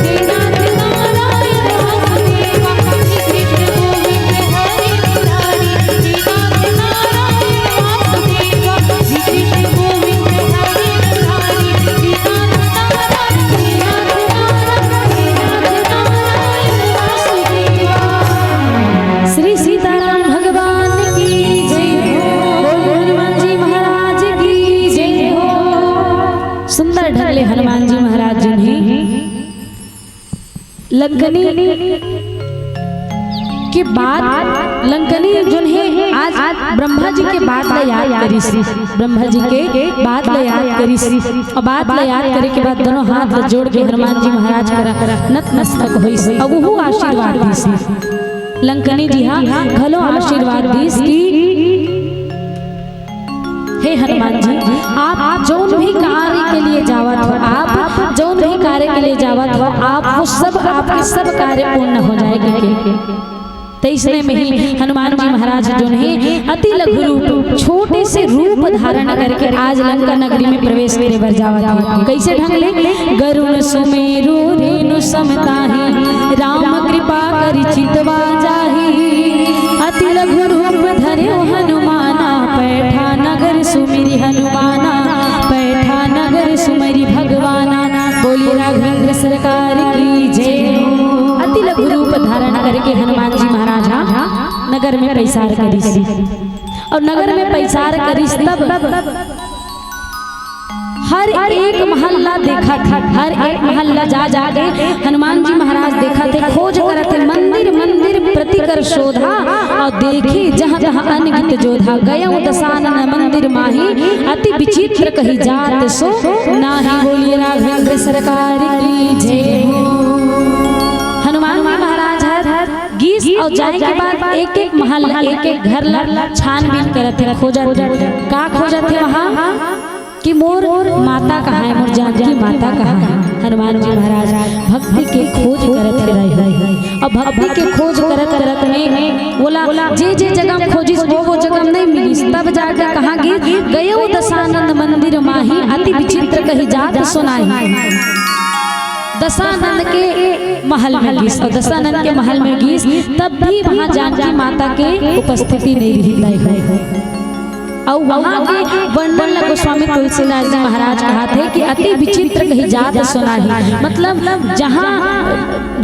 कृष्ण गोविंद हरे मुरारी, श्री कृष्ण गोविंद हरे मुरारी, श्री कृष्ण गोविंद हरे मुरारी। श्री सीताराम भगवान की जय हो। बोल हनुमान जी महाराज की जय हो। सुंदर ढंग ले हनुमान जी महाराज जोन हे लंकनी के बात, लंकनी जोन हे आज ब्रह्मा जी के बात ला याद करिस, ब्रह्मा जी के बात ला याद करिस। अउ बात ला याद करे के बाद दोनों हाथ ला जोड़ के हनुमान जी महाराज करा नतमस्तक होइस, अउ उहू आशीर्वाद दिस। लंकनी जी हा घलो आशीर्वाद दिस कि हे हनुमान जी, आप जौन भी कार्य के लिए जावत हो, आप जौन भी कार्य के लिए जावत हो, आप वो सब, आपके सब कार्य पूर्ण हो जाएगी के। तइसने में ही हनुमान जी महाराज जोन हे अति लघु रूप, छोटे से रूप धारण करके आज लंका नगरी में प्रवेश करे बर जावत हे। कइसे ढंग ले? गरुड़ सुमेरु रेणु सम ताहि, राम कृपा करि चितवा जाहि। अति लघु रूप धर्यो हनुमाना, पैठा नगर सुमिरि हनुमाना, पैठा नगर सुमिरि भगवाना। बोलिए राघवेंद्र सरकार की जय। अति लघु रूप धारण करके हनुमान जी महाराज हा नगर में पैसार करिस। अउ नगर में पैसार करिस तब हर एक महल ला देखत हे, हर एक महल ला जा जाके हनुमान जी महाराज देखत हे, खोज करत हे, मंदिर मंदिर प्रति कर शोधा। अउ देखे जहाँ तहाँ अनगित जोधा, गयउ दसानन मंदिर माही, अति विचित्र कही जात सो नाहीं। बोलिए राघवेंद्र सरकार की जय हो। हनुमान जी महाराज हर गीस अउ जाए के बाद एक एक महल, एक एक घर ला छानबीन करत हे, खोजत हे। का खोजत हे वहाँ? कि मोर माता कहाँ हे, मोर जानकी माता कहाँ हे। हनुमान जी महाराज भक्ति के खोज करत रहे हे। अब भक्ति के खोज करत करत में ओला जे जे जगह खोजिस, वो वो जगह नहीं मिलिस। तब जाके कहाँ गिस? गयउ दसानन मंदिर माही, अति विचित्र कही जात सो नाहीं। दसानन के महल में गिस, अउ दसानन के महल में गिस, तब भी वहाँ जानकी माता के उपस्थिति नहीं रही। अउ वहाँ के वर्णन ला गोस्वामी तुलसीदास जी महाराज कहत हे कि अति विचित्र कही जात सुनाही। मतलब, जहाँ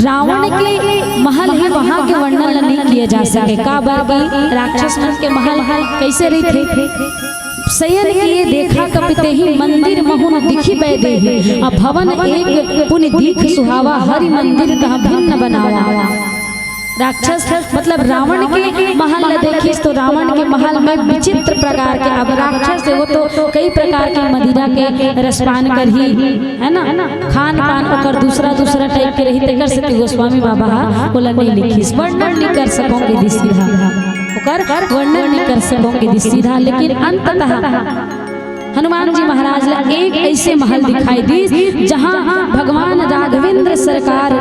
रावण के महल हे, वहाँ के वर्णन ला नहीं किया जा सके। काबर कि राक्षस मन के महल कैसे रहिथे? शयन किए देखा कपि तेहि, मंदिर महु न दिखि बैदेहि। अउ भवन एक पुनि दीख सुहावा, हरि मंदिर तह भिन्न बनावा। राक्षस, मतलब, रावण के महल ला देखिस तो रावण के महल में विचित्र प्रकार के, अब राक्षस हे, वो तो कई प्रकार के मदिरा के रसपान करही, है ना, खान पान ओकर दूसरा दूसरा टाइप के रही, तेकर सेती गोस्वामी बाबा हा ओला नहीं लिखिस, वर्णन नहीं कर सकों विधि सीधा, ओकर वर्णन नहीं कर सकों विधि सीधा। लेकिन अंततः हनुमान जी महाराज ला एक ऐसे महल दिखाई दीस, जहाँ भगवान राघवेंद्र सरकार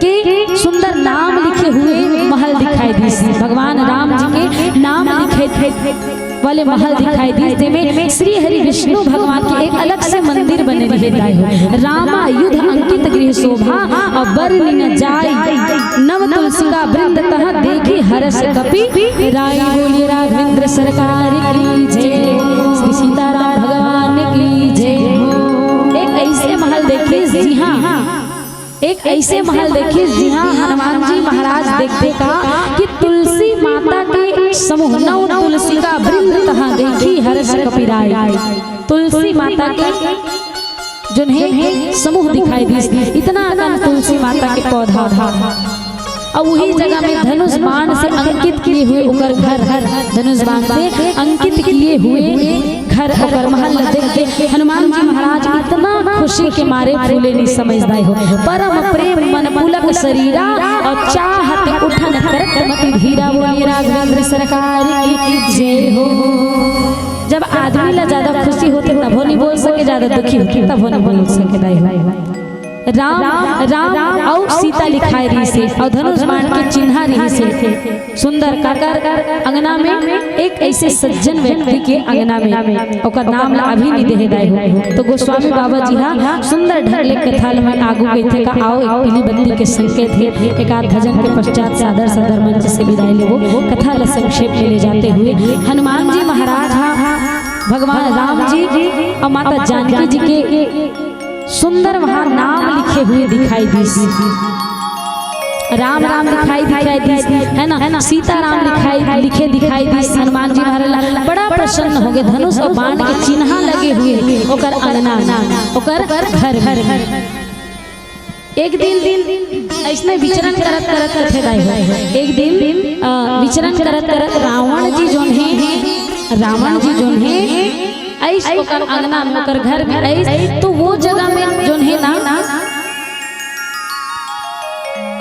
के सुंदर नाम लिखे हुए महल दिखाई दीस। भगवान राम जी के नाम लिखे वाले महल दिखाई दीस, जेमे श्री हरि विष्णु भगवान के एक अलग से मंदिर बने रहे दाई हो। रामायुध अंकित गृह शोभा, अउ बरनि न जाय नव तुलसिका वृंद तह, देखि हरष कपि राई। बोलिए राघवेंद्र सरकार की जय, श्री सीताराम भगवान की जय। एक ऐसे महल देखिस जिहाँ, एक ऐसे महल देखिस जिहाँ हनुमान जी महाराज देखथे का कि तुलसी माता के समूह, नव तुलसिका वृंद तह, देखि हरष कपि राई। तुलसी माता के जोन हे समूह दिखाई दीस, इतना अकन तुलसी माता के पौधा। अउ वही जगह में धनुष बाण से अंकित किए हुए ओकर घर, धनुष बाण से अंकित किए हुए घर, ओकर महल ला देख के हनुमान जी महाराज इतना खुशी के मारे फूले नहीं समझ दाई हो। परम प्रेम मन पुलक शरीरा, अउ चाहत उठन करत मति धीरा। बोलिए राघवेंद्र सरकार की जय हो। जब आदमी ला ज्यादा खुशी होथे तभो नहीं बोल सके, ज्यादा दुखी होथे तभो नहीं बोल सके दाई हो। राम, राम अउ सीता लिखाए रहिसे, अउ धनुष बाण के चिन्हा रहिसे। सुंदर काकर अंगना में, एक ऐसे सज्जन व्यक्ति के अंगना में, ओकर नाम ला अभी नहीं देहे दाई हो। तो गोस्वामी बाबा जी हा सुंदर ढंग ले कथा ल में आगू कहिथे का, आओ एक पीली बत्ती के संकेत हे। एक आध भजन के पश्चात सादर सादर मंच से विदाई लेबो। कथा ला संक्षेप में ले जाते हुए हनुमान जी महाराज हा भगवान राम जी अउ माता जानकी जी के सुंदर वहाँ नाम लिखे हुए दिखाई दीस। राम राम लिखाई दिखाई दीस, है ना, सीता राम लिखाई, लिखे दिखाई दीस। हनुमान जी महाराज बड़ा प्रसन्न हो गए। धनुष अउ बाण के चिन्हा लगे हुए ओकर अंगना, ओकर घर, घर। एक दिन, दिन ऐसने विचरण करत करत कथे दाई हो। एक दिन, अ, विचरण करत करत रावण जी जोन हे, रावण जी जोन हे, ऐस ओकर अंगना में, ओकर घर में ऐस, तो वो जगह में जोन हे ना,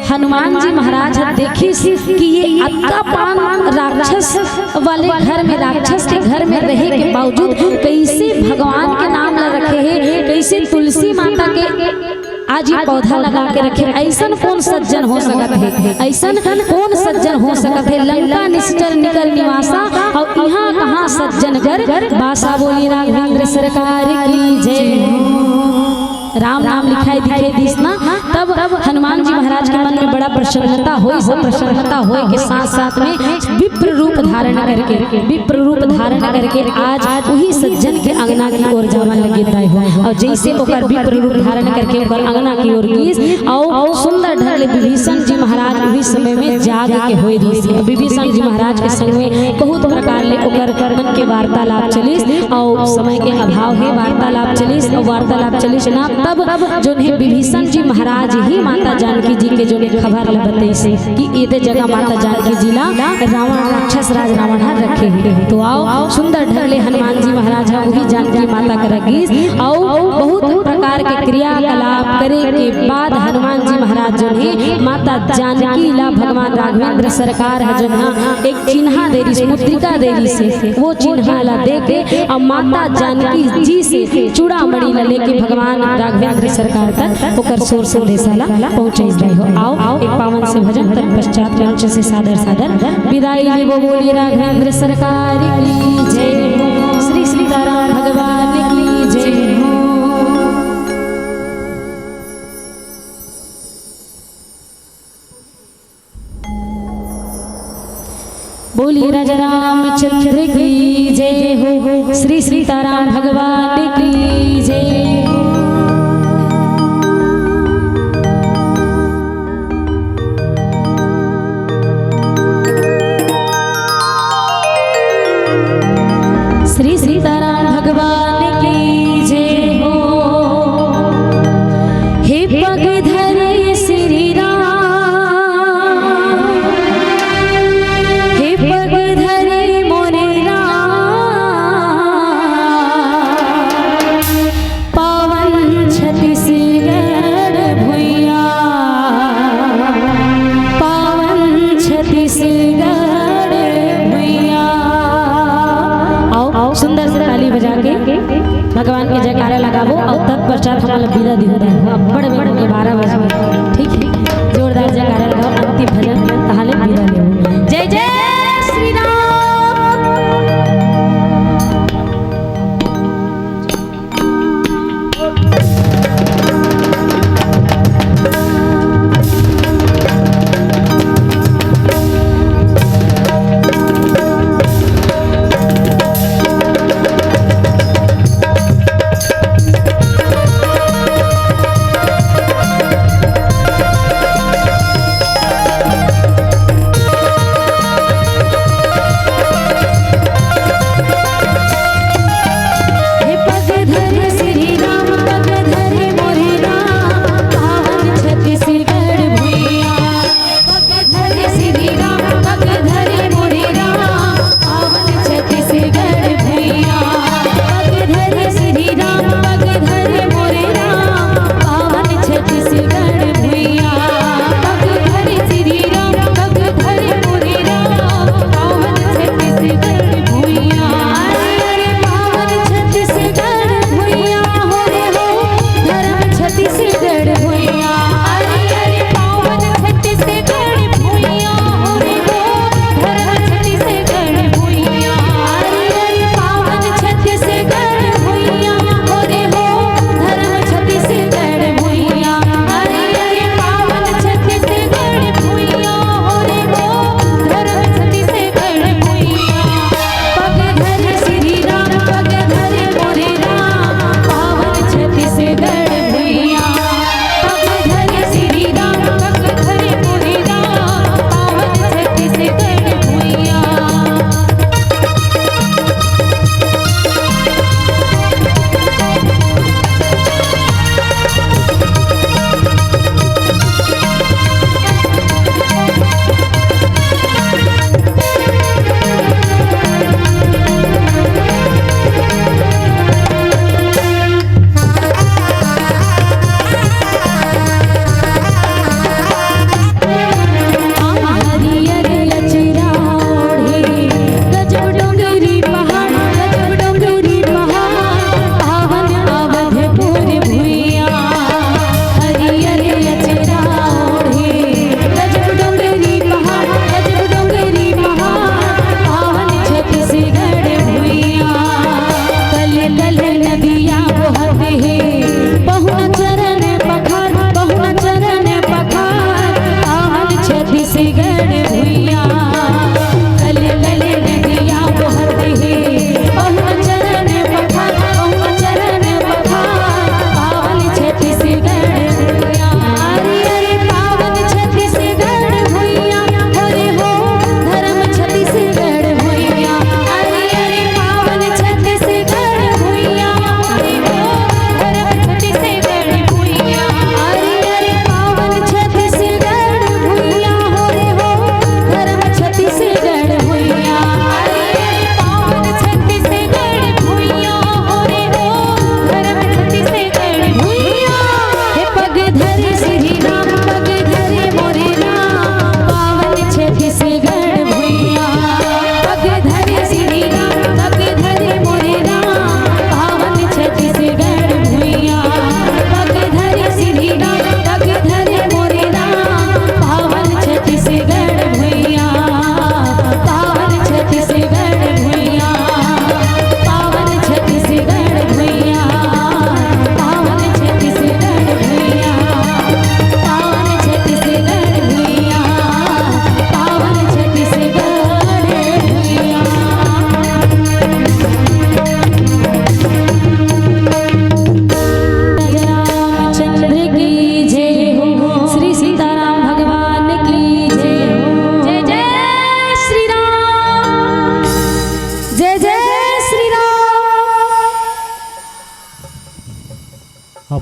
हनुमान जी महाराज ह देखिस कि ये अतका पान राक्षस वाले घर में, राक्षस के घर में रहे के बावजूद कैसे भगवान के नाम ला रखे हे, कैसे तुलसी माता के आज ये पौधा लगा के रखे, ऐसन कौन सज्जन हो सकत हे? ऐसन कौन सज्जन हो सकत हे? लंका निश्चर निकल निवासा, अउ इहाँ कहाँ सज्जन कर बासा। बोली राघवेंद्र सरकार की जय। राम नाम लिखाई दिखे दिस ना, तब हनुमान जी महाराज के मन में बड़ा प्रसन्नता होइस। प्रसन्नता होए के साथ साथ में विप्र रूप धारण करके, विप्र रूप धारण करके आज वही सज्जन के अंगना की ओर जावन लगे दाई हो। अउ जैसे ओकर विप्र रूप धारण करके ओकर अंगना की ओर गीस, अउ सुंदर ढंग ले विभीषण जी महाराज वही समय में जाग के होए रहिस। विभीषण जी महाराज के संग में बहुत प्रकार ले ओकर मन के वार्तालाप चलिस, अउ समय के अभाव हे, वार्तालाप चलिस, अउ वार्तालाप चलिस ना, तब जोन हे विभीषण जी महाराज ही माता जानकी जी के जोन हे खबर ला बतइस कि एदे जगह माता जानकी जी ला रावण, राक्षस राज रावण ह रखे हे। तो आओ, सुंदर ढंग ले हनुमान जी महाराज ह वही जानकी माता करा गीस, अउ बहुत प्रकार के क्रियाकलाप करे के बाद हनुमान जी महाराज जोन हे माता जानकी ला भगवान राघवेंद्र सरकार ह जोन ह एक चिन्हा दे रिहिस, मुद्रिका दे रिहिस हे, वो चिन्हा ला दे के अउ माता जानकी जी से चूड़ामणि ला लेके भगवान राघवेंद्र सरकार तक ओकर सोर संदेशा ला पहुँचाइस दाई हो। आओ, एक पावन से भजन तत्पश्चात मंच से सादर सादर विदाई लेबो। बोली राघवेंद्र सरकार की जय हो, श्री सीताराम भगवान की जय हो। बोलिए राजा रामचंद्र की जय हो, श्री सीताराम भगवान की जय हो। श्री सीताराम भगवान की जय हो। हे पग धरे श्री राम, हे पग धरे मोरे राम, पावन छत्तीसगढ़ भुइयां, पावन छत्तीसगढ़ भुइयां। आओ, सुंदर से ताली बजा के भगवान के जयकारा लगाबो अउ तत्पश्चात हमन ला विदा देहू। बड़े बड़े के बारह बजे, ठीक है, जोरदार जयकारा लगाओ, अंतिम भजन तहाले विदा लेबो। जय जय श्री राम।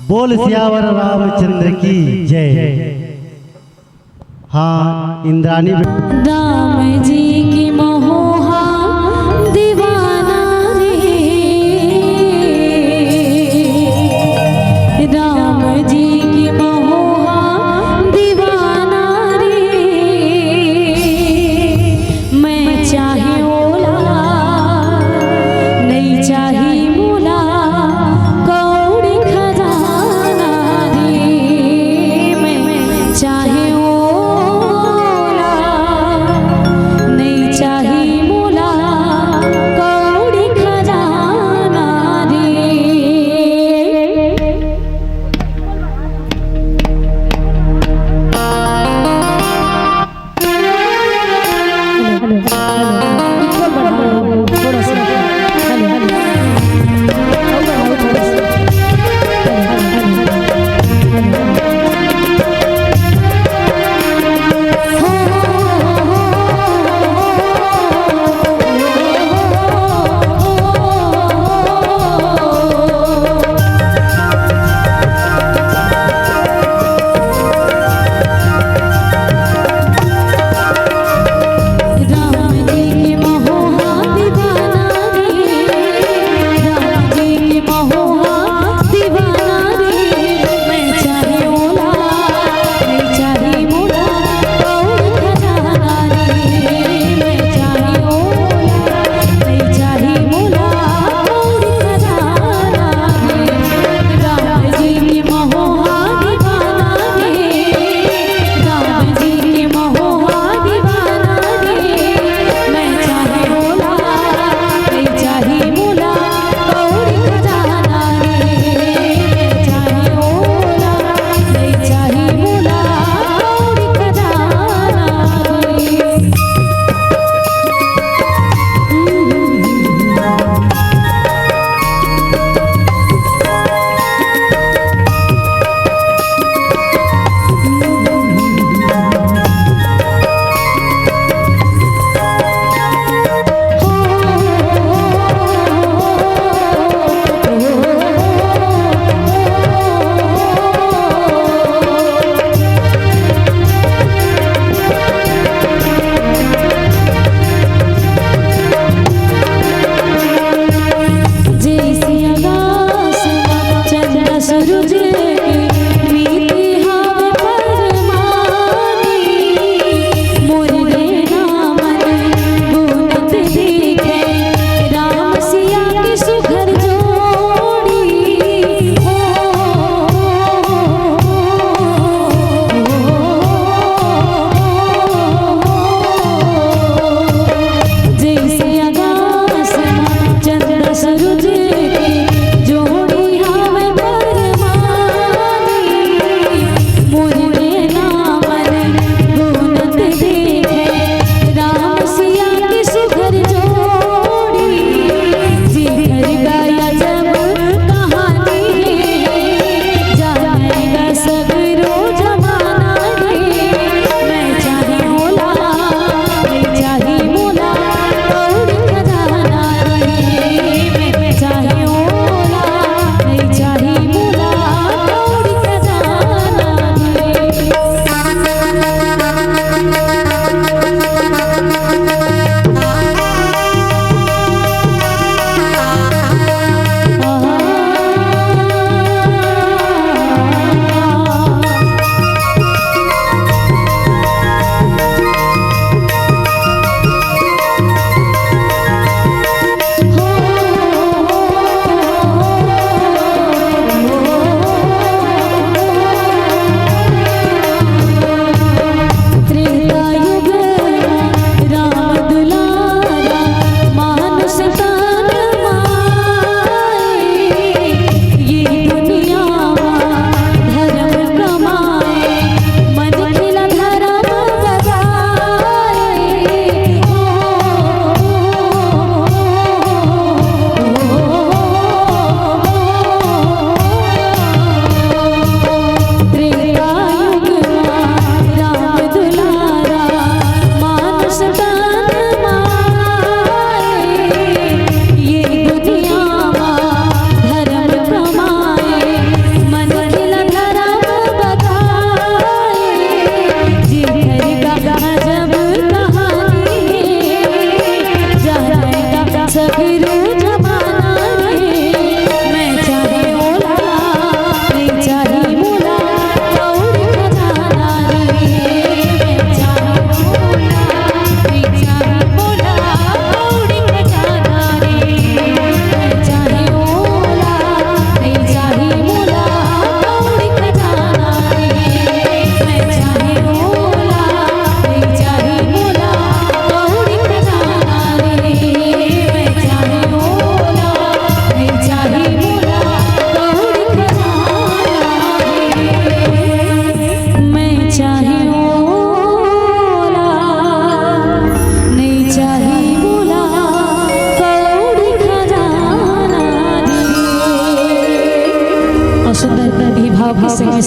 बोल सियावर रामचंद्र की जय। हाँ, इंद्राणी। राम जी की महोहा दीवाना रे, राम जी की महोहा दीवाना रे। मैं चाहे ओला, नहीं चाही मोला कौड़ी खजाना रे। मैं चाहे ओला,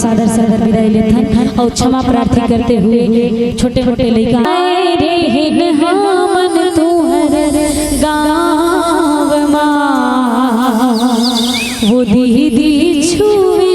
सादर सादर विदाई लेथन अउ क्षमा प्रार्थी करते हुए छोटे मोटे लइका आए रे हमन तुहर गाँव मा, वो दीदी छुए